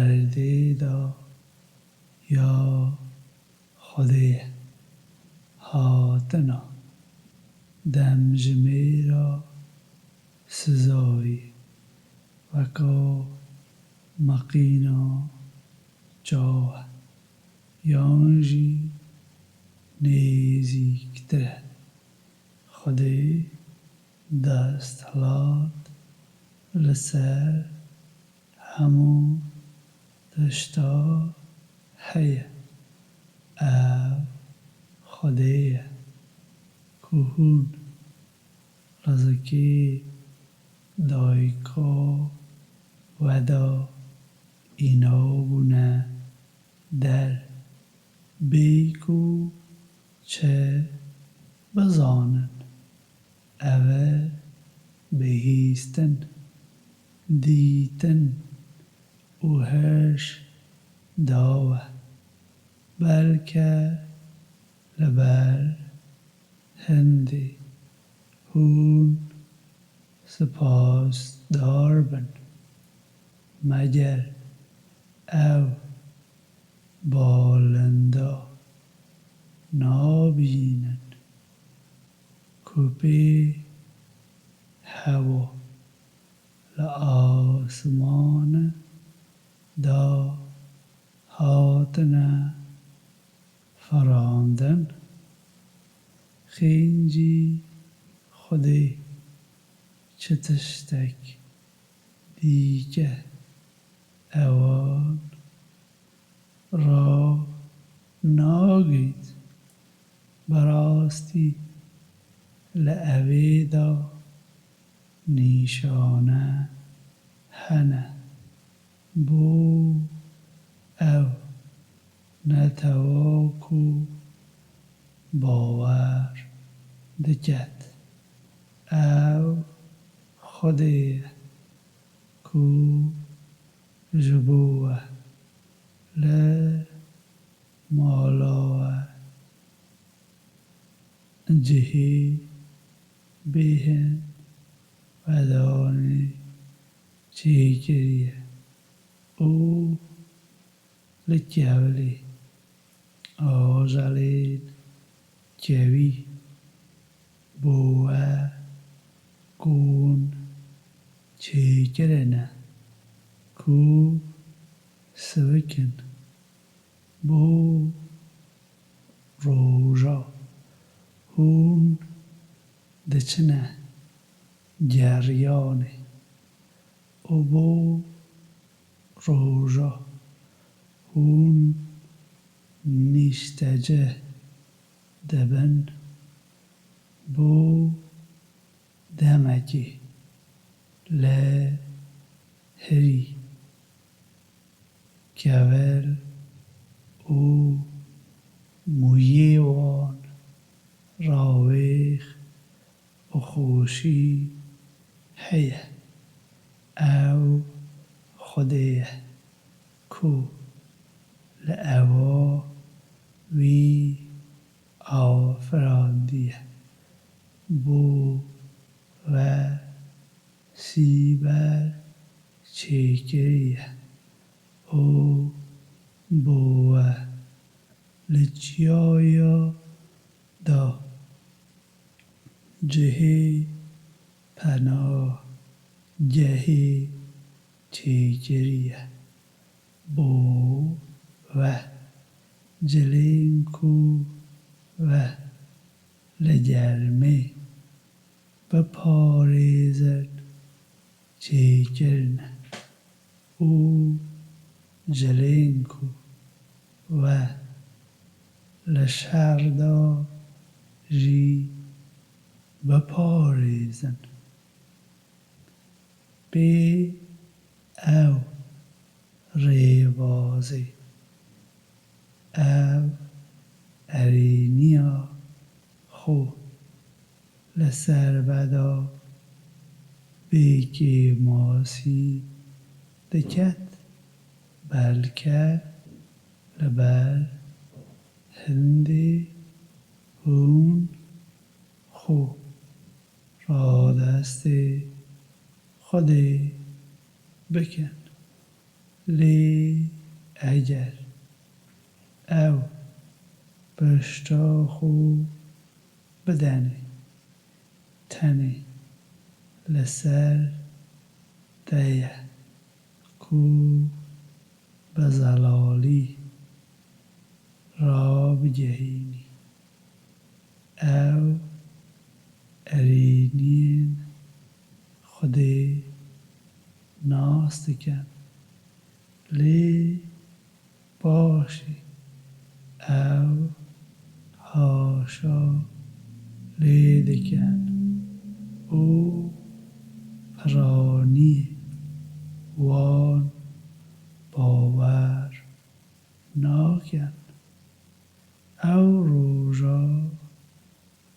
erdê de ya Xwedê ye. Hatina demjimêra sizayê weka meqîna çaw e, yan jî nêzîktir e. Xwedê desthilat li ser hemû tişta heye. Ev Xwedê ye ku hûn rizikê dayika we de îna bûne der, bê ku çi bizanin. Ev e bihîstin, dîtin û hiş daw e. Belke li ber hindê hûn sipasdar bin. Meger Ew balinda nabînin ku pê hewa li asmane da hatine firandin. Xêncî Xwedê çi tiştek dîke ewan ra nagêt. Bi rastî li evê de nîşane hene bo ew netewa ku bawer diket ew Xwedê ye ku ji bo we li mala we cihê bêhn vedanê çêkiriye û li kevlê ajelên kevî bo we kon çêkirine ku sivikin. Bo roja hûn diçine geriyanê û bo roja hûn nîştecih dibin bo demekê li hirî kevir û mûyê wan rawêx û xweşî heye. Ew Xwedê ye ku li ewa wî afirandiye, bo we sîber çêkiriye û bo we li çiyaya da cihê penagehê çêkiriye. Bo we cilên ku we li germê biparêzin çêkirine û cilên ku we li şer de jî biparêzin. Pê ew rêbazê, ev erêniya xwe li ser we de bêkêmasî diket, belke li ber hindê hûn xwe radestê Xwedê bikin. Lê eger ew pişta xwe bidenê, tenê li ser te ye ku bi zelalî rabigihînî. Ew erêniyên Xwedê nas dikin, lê paşê ew haşa lê dikin û piraniyê wan bawer nakin. Ew roja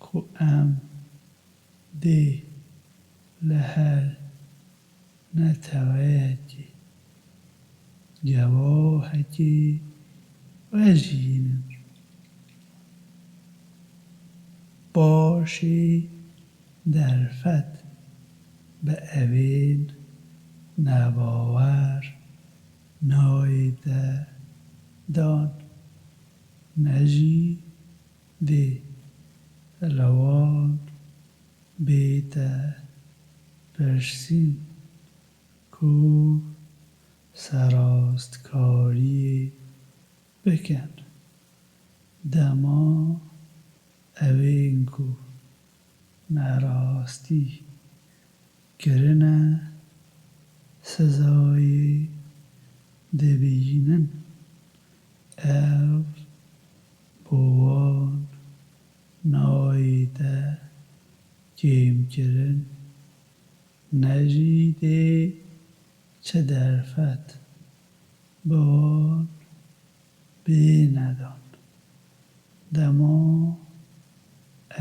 ku em dê li her neteweyekê gevahekê vejînin. Paşê derfet bi evên nebawer nayê te dan, ne jî dê li wan bête pirsîn ku serastkariyê bikin. Dema ewên ku nerastî kirine, sizayê dibînin. Ev bo wan nayête kêmkirin, ne jî dê çi derfet bi wan bêne dan. Dema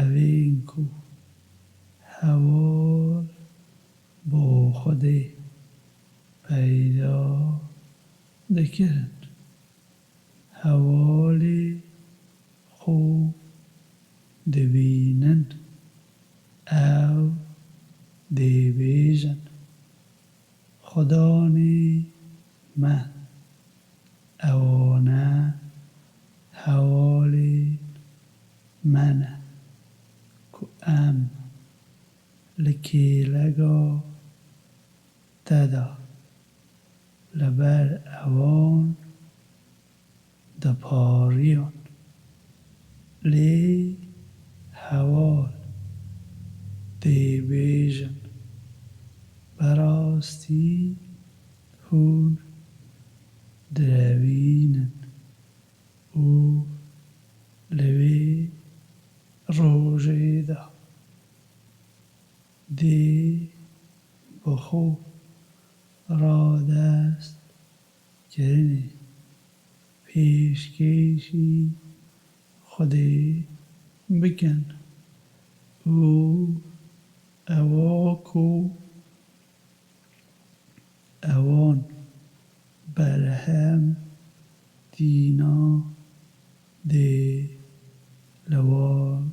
ewên ku heval bo Xwedê peyda dikirin, hevalê xwe dibînin, ew dê bêjin: Xudanê me, ewane hevalên me ne ku em li kêleka te de li ber ewan dipariyan. Lê heval dê bêjin: Bi rastî hûn direvînin û li wê rojê de dê bi xwe radest kirinê pêşkêşî Xwedê bikin û ewa ku ewan berhem tîna dê li wan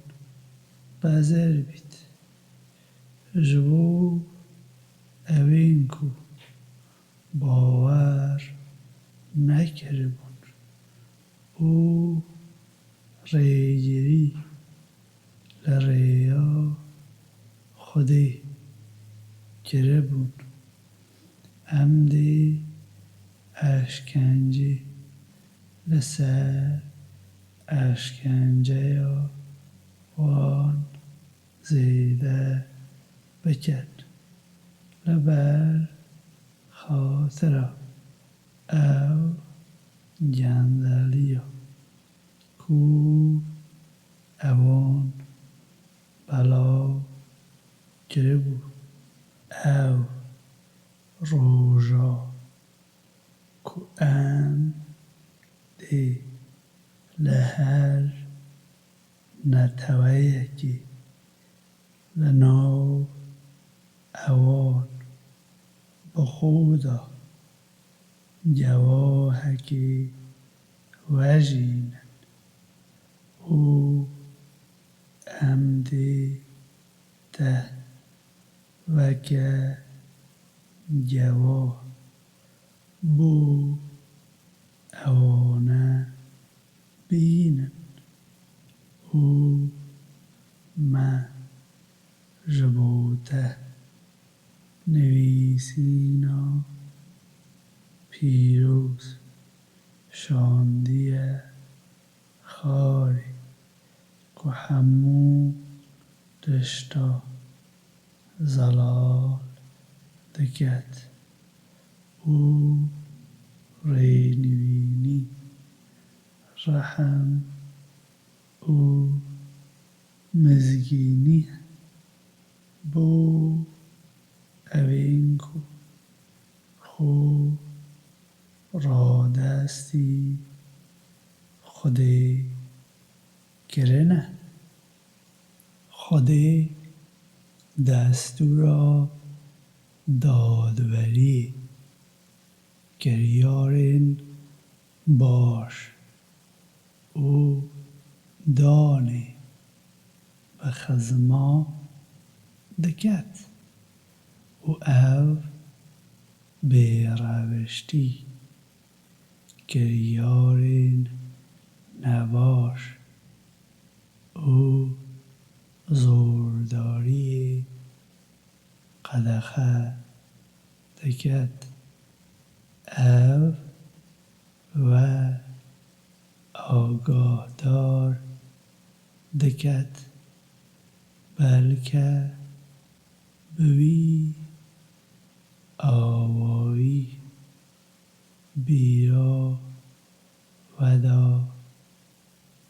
bezer bît. Ji bo ewên ku bawer nekiribûn û rêgirî li rêya Xwedê kiribûn, em dê eşkencê li ser eşkenceya wan zêde bikin. Li ber xatira ew gendeliya ku ewan belav kiribû, ew roja ku em dê li her neteweyekê li nav ewan bi xwe de cewahekê wejînin û em dê te weke cewah bo ewane bînin û me ji bo te nivîsîna pîroz şandiye xarê ku hemû tişta zelal diket û rênivînî, rehm û mizgînî bo ewên ku xwe radestî Xwedê kirine. Xwedê destûra dadweriyê, kiryarên baş û danê bi xizma diket û ev bêrewiştî kiryarên nebaş û zordariyê qedexe diket. Ev we agahdar diket, belke bi wî awayî bîra we de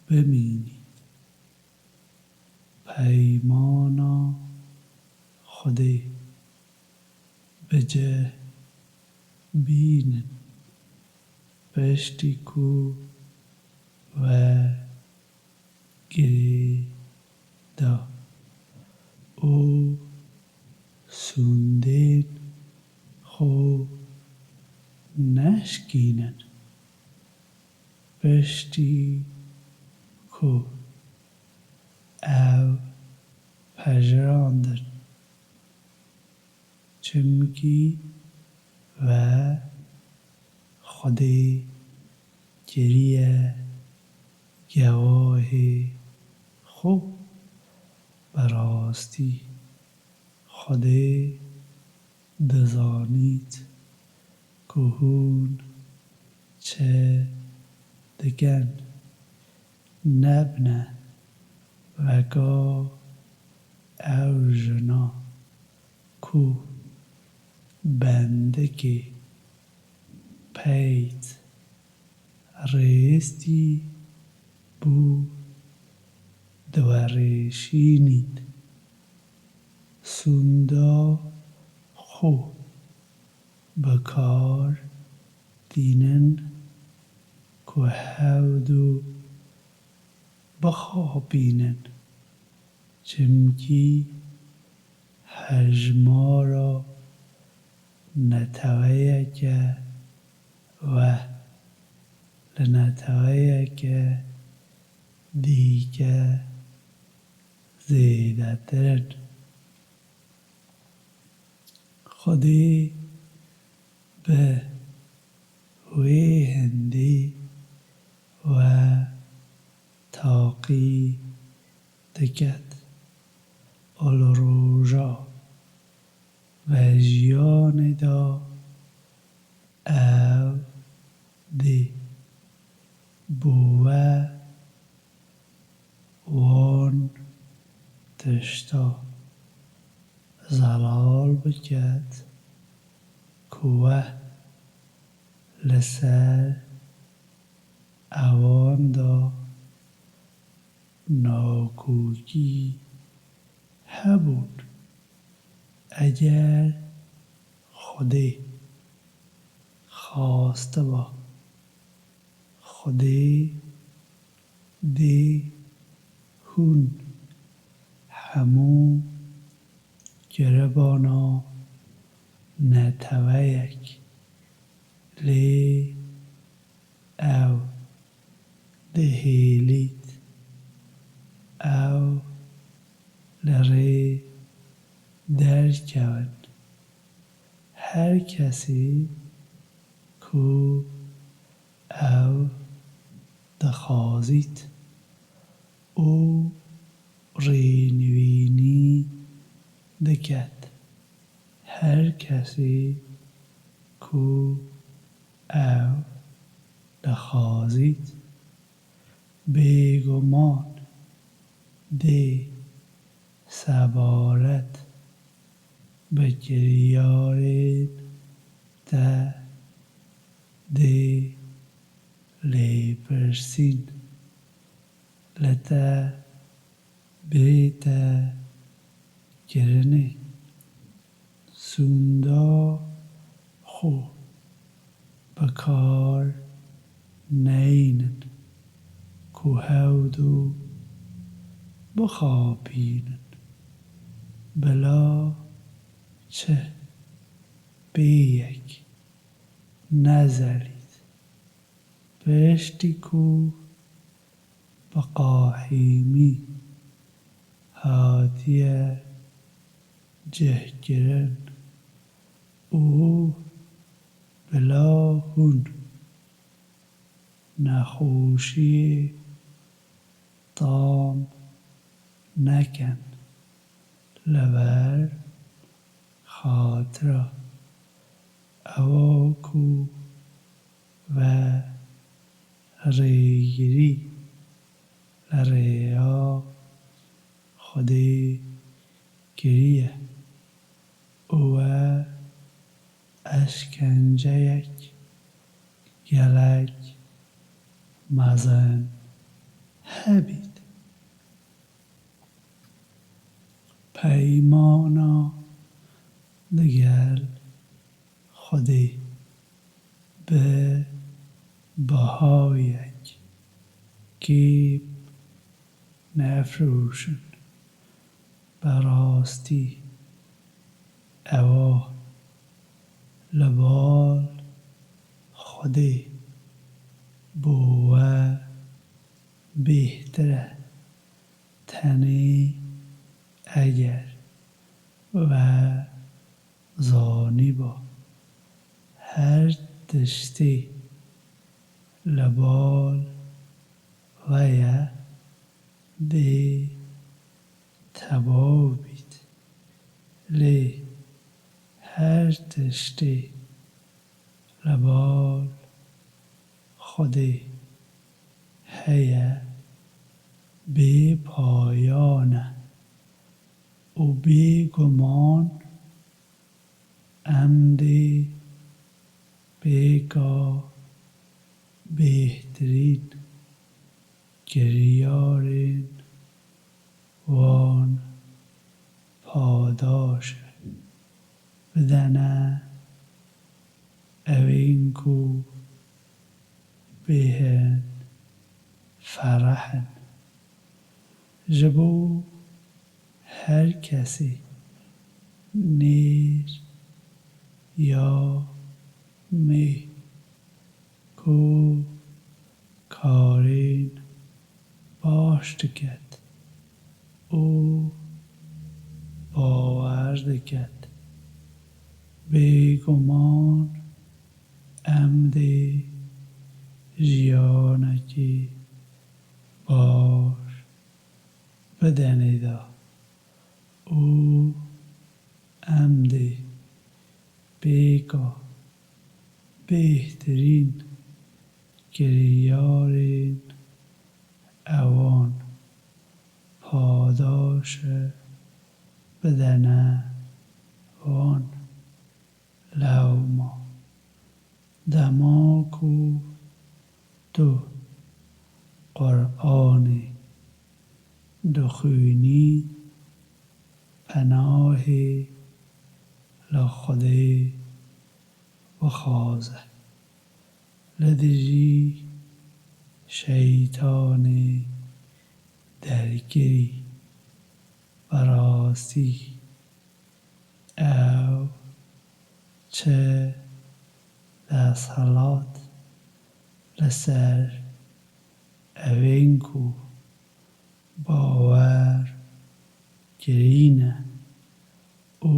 bimînî. Peymana Xwedê bi cih bînin, piştî ku we girê da û sûndên xwe neşkînin, piştî ku ew pejirandin. Çimkî we Xwedê kiriye gewahê xwe. Bi rastî Xwedê dizanît ku hûn çi dikin. Nebne weka ew jina ku bendikê peyt rêstî bû diwereşînît. Sûnda xwe bi kar tînin ku hevdu bixapînin, çimkî hejmara neteweyeke we li neteweyeke dîke zêdetir in. Xwedê bi wê hindê we taqî diket û li roja vejiyanê de ew dê bo we wan tişta zelal biket ku we li ser ewan de nakokî hebûn. Eger Xwedê xastiba, Xwedê dê hûn hemû giribana neteweyek lê ew dihêlît ew li rê derkevin. Her kesê ku ew dixwazît û rênivînî diket. Her kesê ku ew dixwazît, bêguman dê sebaret bi kiryarên te dê lêpirsîn li te bête kirinê. Sûnda xwe bi kar neynin ku hewdu bixapînin. Bila çi pêyek nezelît. Piştî ku bi qahîmî hatiye cihkirin û bila hûn nexweşiyê tam neken li ber xatira ewa ku we rêgirî li rêya Xwedê kiriye û we eşkenceyek gelek mezin hebît. Peymana digel Xwedê bi bihayek kêm nefroşin. Bi rastî ewa li bal Xwedê bo we bêhtir e, tenê eger we zanîba her tiştê li bal we ye, dê tebaw bît. Lê her tiştê li bal Xwedê heye, bê payan e û bêguman em dê pêka bêhtirîn kiryarên wan padaş bidene ewên ku bêhn fereh in. Ji bo her kesê nêr ya mê ku karên baş diket û bawer diket, bêguman em dê jiyanekî baş bidenê de û em dê pêka bêhtirîn kiryarên ewan padaş bidene wan. Lewma dema ku tu Quranê dixwînî, penahê li Xwedê bixwaze, li dijî şeytanê derkirî. Bi rastî ew çi desthilat li ser ewên ku bawer kirîne û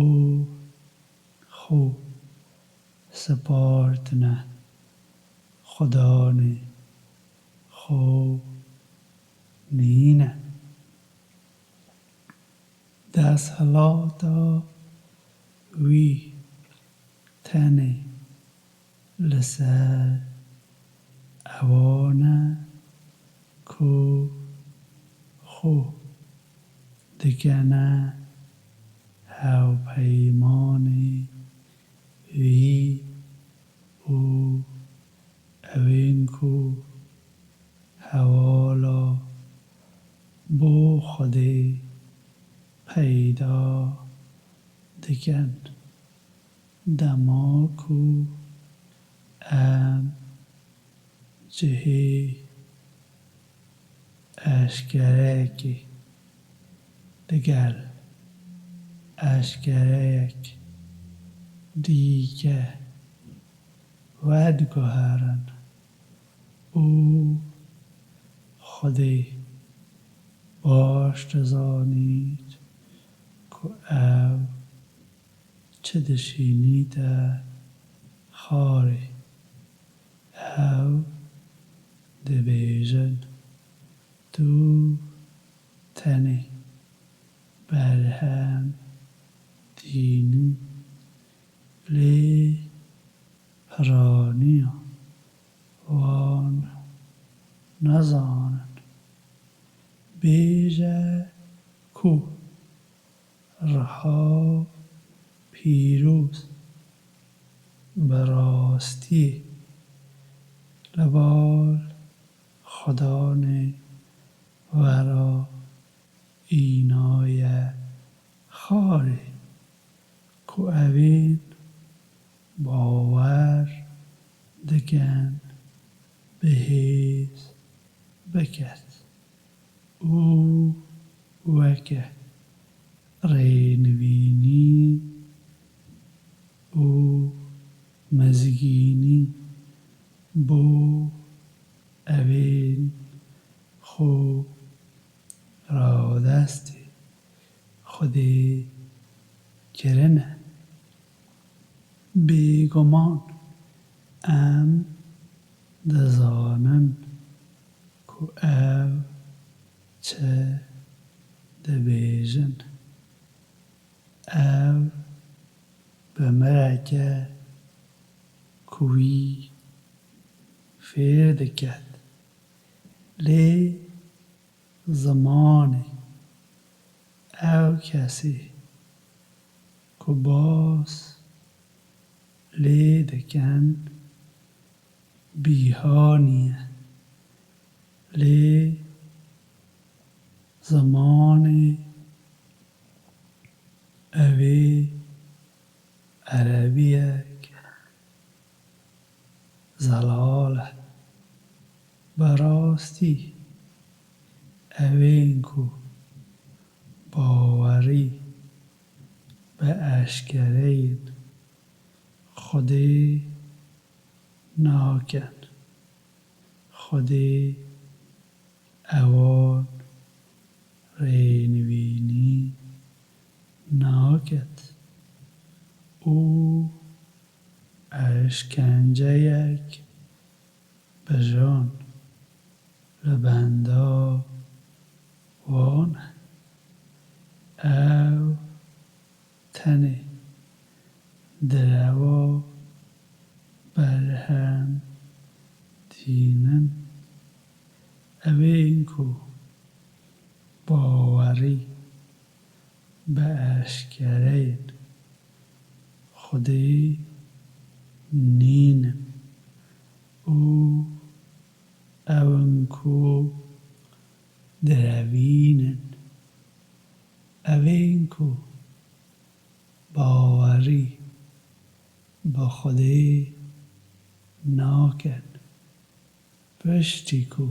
xwe spartine Xudanê xwe nîne. Desthilata wî tenê li ser ewan e ku xwe dikene hevpeymanê wî û ewên ku hevala bo Xwedê peyda dikin. Dema ku em cihê eşkereyekê digel eşkereyek dîke vediguherin û Xwedê baş dizanît ku ew çi dişînîte xarê. Ew dibêjin, tu tenê berhem dînî, lê piraniya wan nazanin. Bêje ku Riha pîroz bi rastiyê li bal Xudanê vera înaye xarê ku evên bawer dikin bihêz biket û weke rênivînî û mizgînî bo evên xwe radestê Xwedê kirine. Bêguman em dizanin ku ew çi dibêjin. Ew bi mireke ku wî fêr diket. Lê zimanê ew kesê ku bas lê dikin bîhanî ye. Lê zimanê ew ê erebiyek zelal e. Bi rastî evên ku bawerî bi eşkereyên Xwedê nakin, Xwedê ewan rênivînî naket û eşkenceyek bijan li benda wan e. Ew tenê derewa berhem dînin. Evên ku bawerî bi eşkereyên Xwedê nînin û ew in ku direvînin. Evên ku bawerî bi Xwedê nakin, piştî ku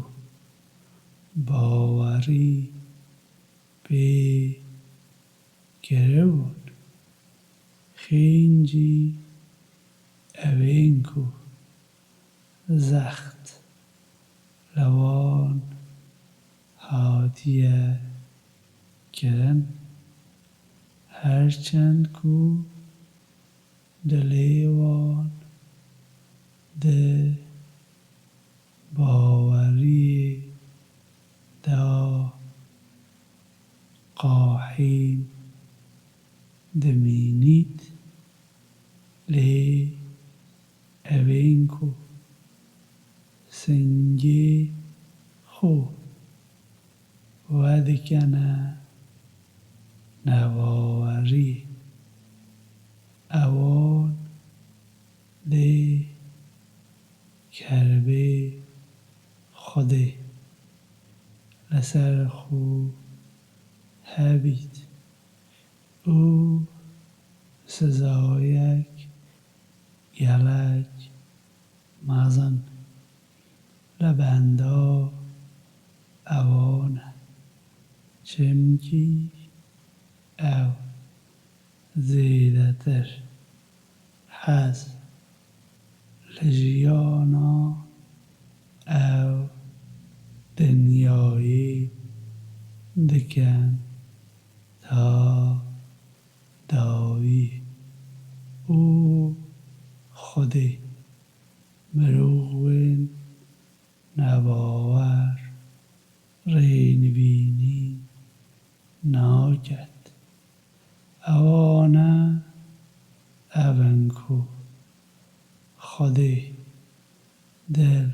bawerî pê kiribûn, xêncî evên ku zext li wan hatiye kirin, her çend ku dilê wan di baweriyê de qahîn dimînît, lê evên ku singê xwe vedikene nebaweriyê, ewan dê kerbê Xwedê li ser xwe hebît û sizayek gelek mezin li benda ewan e, çimkî ew zêdetir hez li jiyana ew dinyayê dikin ta dawî û Xwedê mirovên nebawer, rênivînî naket. Ewane ev in ku Xwedê dil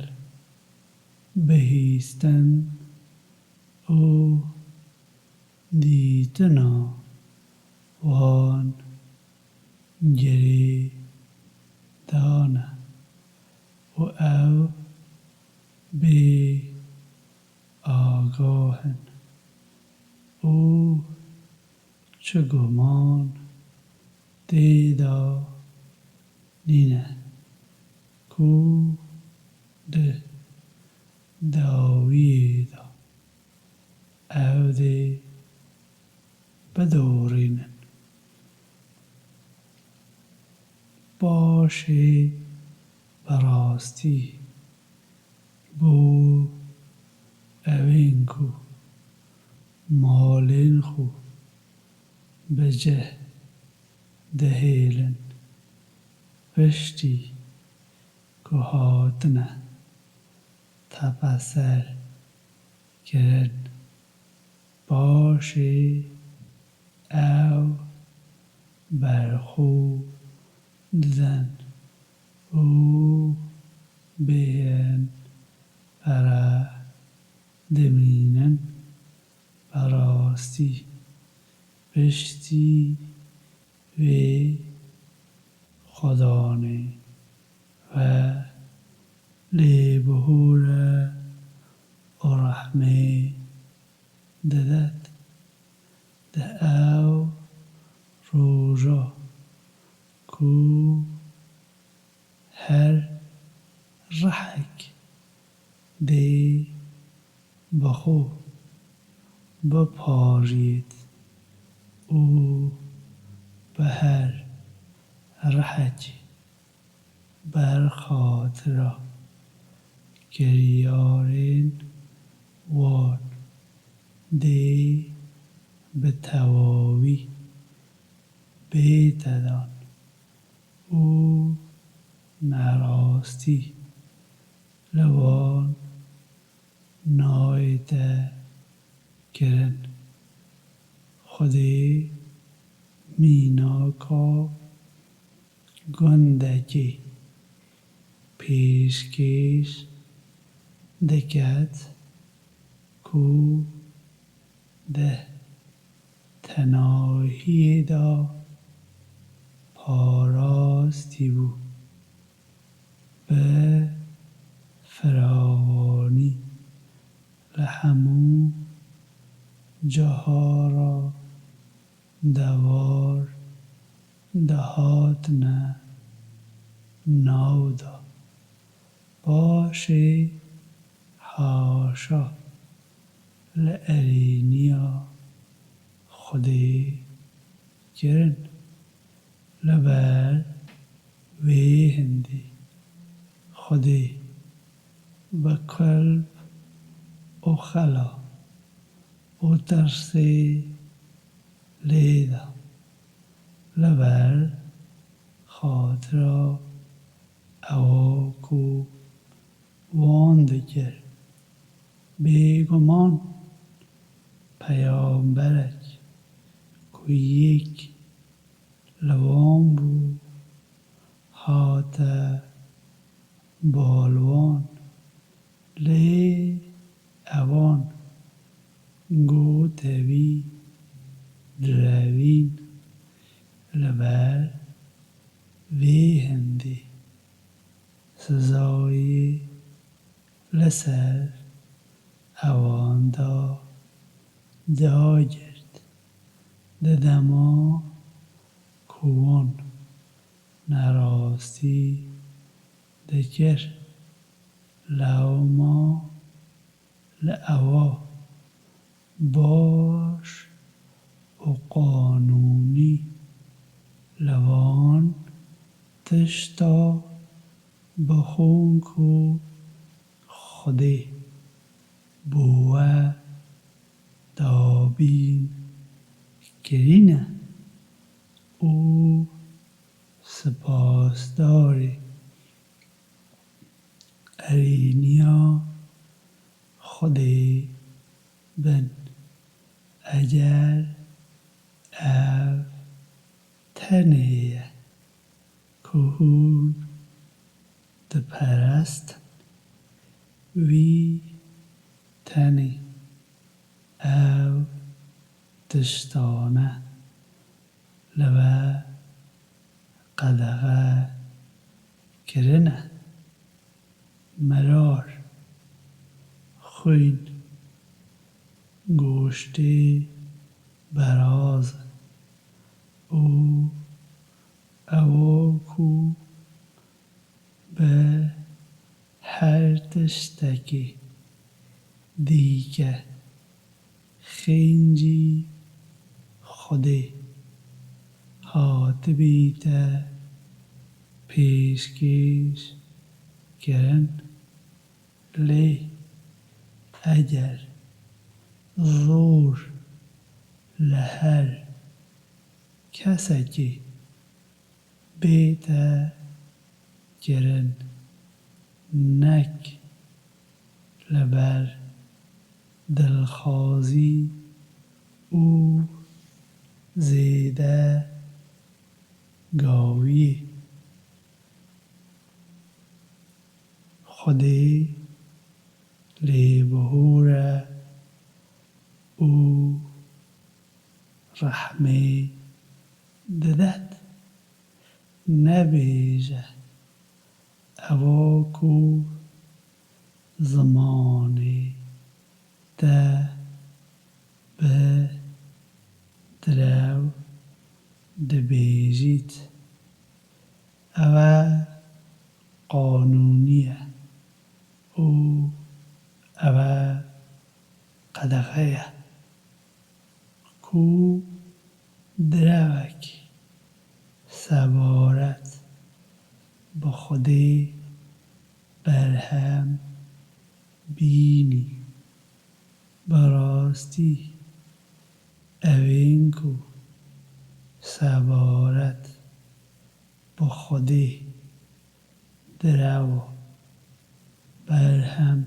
bihîstin û dîtina wan girê dane û ew bê agah in û çi guman tê de nîne ku di dawiyê de ew dê bidorînin. Paşê bi rastî bo ewên ku malên xwe bi cih dihêlin, piştî ku hatine tepeser kirin, paşê ew berxwe didin û bêhên pere dimînin. Bi rastî piştî wê Xwedanê we lêbihûre û rehmê didet. Di ew roja ku her rehek dê bi xwe bipariyêt û bi her rehekî berxatira kiryarên wan dê bi tewawî bête dan û nerastî li wan nayête kirin. Xwedê mînaka gundekê pêşkêş diket ku di tenahiyê de parastî bû. Bi firawanî li hemû cihara dewar dihatine nav de. Paşê haşa li erêniya Xwedê kirin. Li ber wê hindê Xwedê bi kulp û xela û tirsê lê da. Li ber xatira ewa ku wan dikir. Bêguman peyamberek ku yek li wan bû, hate bal wan, lê ewan gotebî direvîn. Li ber vê hindê sizayê li ser ewan de dagirt. Di dema ku wan nerastî dikir, lewma li ewa baş û qanûnî li van tişta bixwin ku Xwedê bo we dabîn kirîne û spasdarê erêniya Xwedê bin. Eger ev tenê ye ku hûn diperestin, wî tenê ew tiştane li we qedexe kirine. Mirar, xwîn, goştê beraz in û ewa ku bi her tiştekî dîke xêncî Xwedê hatibîte pêşkêş kirin. Lê eger zor li her kesekî bête kirin, nek li ber dilxwazî û zêde gawiyê. Xwedê lêbihûr e û rehmê didet. Nebêje, ewa ku zimanê te bi direw dibêjît, ew e qanûnî ye û ew e qedexe ye. Ku direwekî sebaret bi Xwedê berhem bînî, bi rastî evên ku sebaret bi Xwedê direwa berhem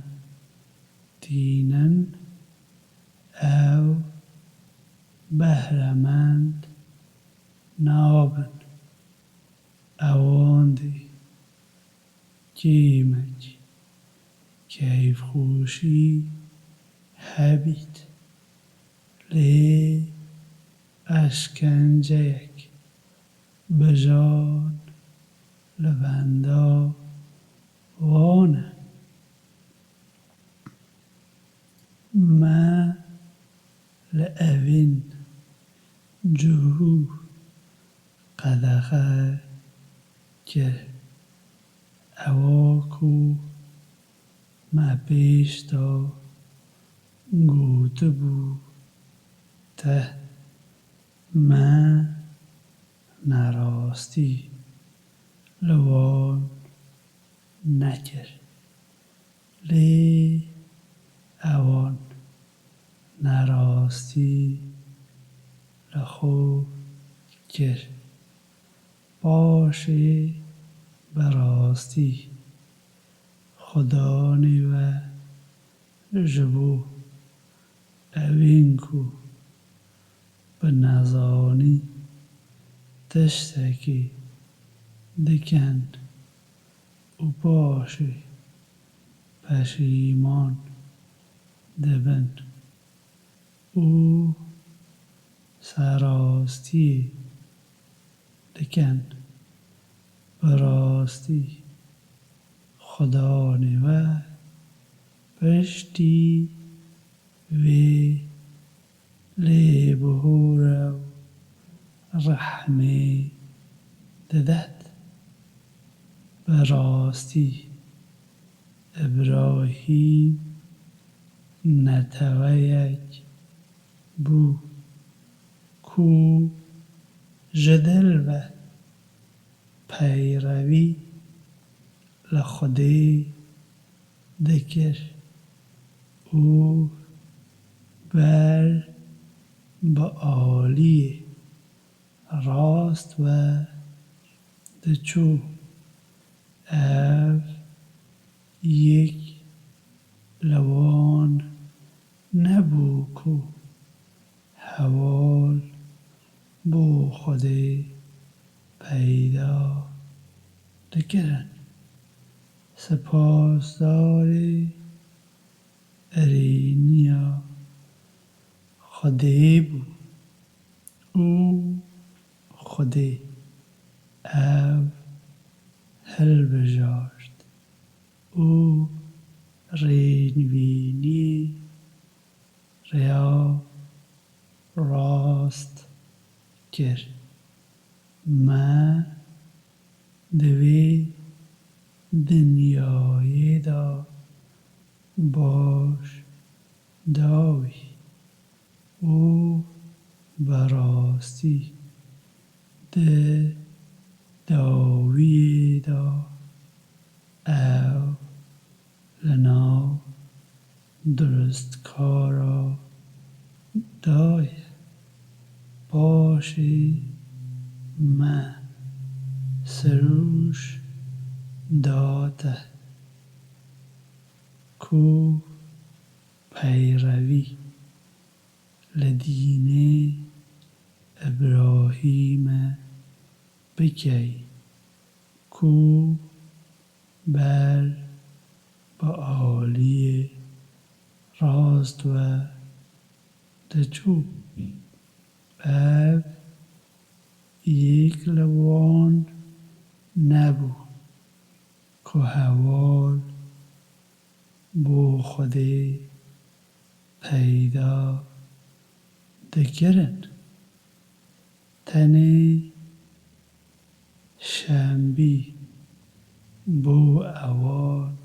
tînin, ew behremend nabin. Ewandî kêmek keyfxweşî hebît, lê eşkenceyek bijan li benda wan e. Me li evîn cihû qedexe kir. Ewa ku me pêş de gotibû te, me nerastî li wan nekir. Lê ewan nerastî li xwe kir. Paşê bi rastî Xudanê we ji bo evên ku bi nezanî tiştekî dikin û paşê peşîman dibin û serastiyê dikin. Bi rastî Xudanê we piştî vê lêbihûre û rehmê didet. Bi rastî Îbrahîm neteweyek bû ku ji dil ve peyrevî li Xwedê dikir û ber bi aliyê rast ve diçû. Ev yek li wan dikirin. Sipasdarê erêniya Xwedê bû û Xwedê ev hilbijart û rênvînî rêya rast kir. Me di vê dinyayê de baş dawî û bi rastî di dawiyê de ew li nav durustkara de ye. Paşê me sirûş date ku peyrevî li dînê Îbrahîmê bikey ku ber bi aliyê rast ve diçû. Ev yek li wan nebû ku heval bo Xwedê peyda dikirin. Tenê şembî bo ewan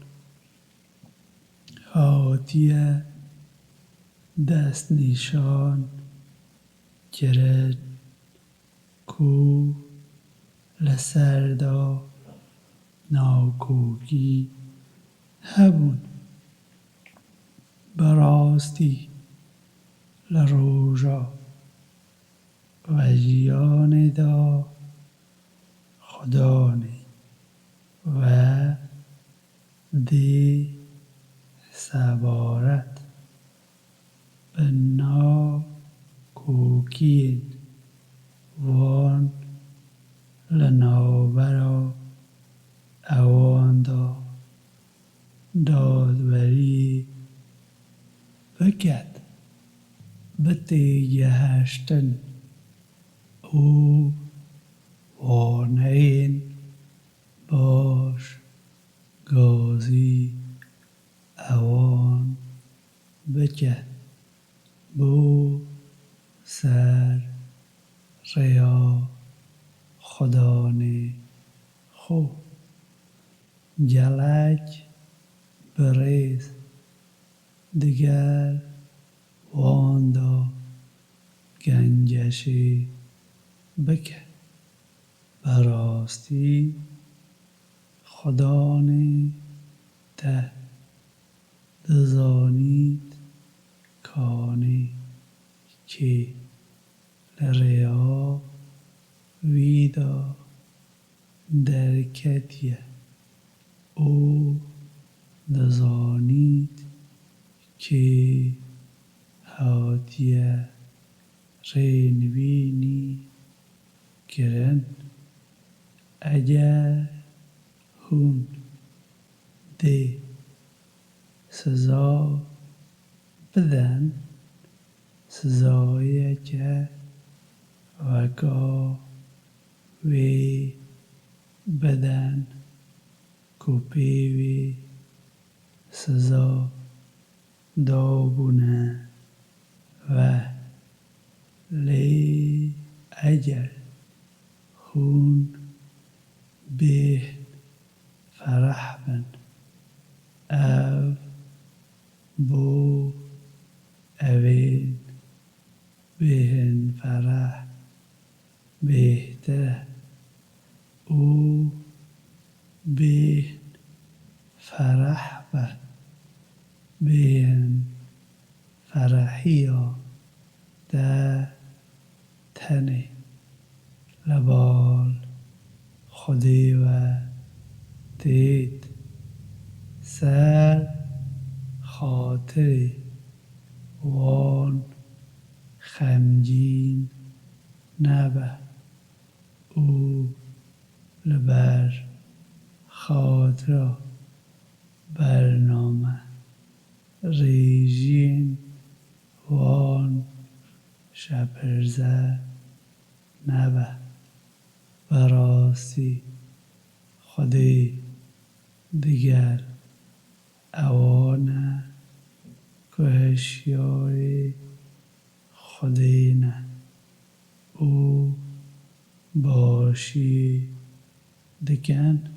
hatiye destnîşan kirin ku li ser de nakokî hebûn. Bi rastî li roja vejiyanê de Xudanê we dê sebaret bi nakokiyên wan li navbera ewan de dadweriyê biket, bi têgihiştin û waneyên baş gazî ewan bike bo ser rêya Xudanê xwe. Gelek birêz diger wan de gengeşê bike. Bi rastî Xudanê te dizanît kanê kê li rêya wî de derketiye û dizanît kê hatiye rênvînî kirin. Eger hûn dê siza bidin, sizayeke weka wê bidin ku pê wê siza dabûne we. Lê eger hûn bêhn fereh bin, ev bo ewên bêhn fereh bêhtir e û bêhn fereh be. Bêhn ferehiya te tenê li bal Xwedê ve têt. Ser xatirê wan xemgîn nebe û li ber xatira bername rêjiyên wan şepirze nebe. Bi rastî Xwedê digel ewan e ku hişyarê Xwedê ne û başiyê dikin.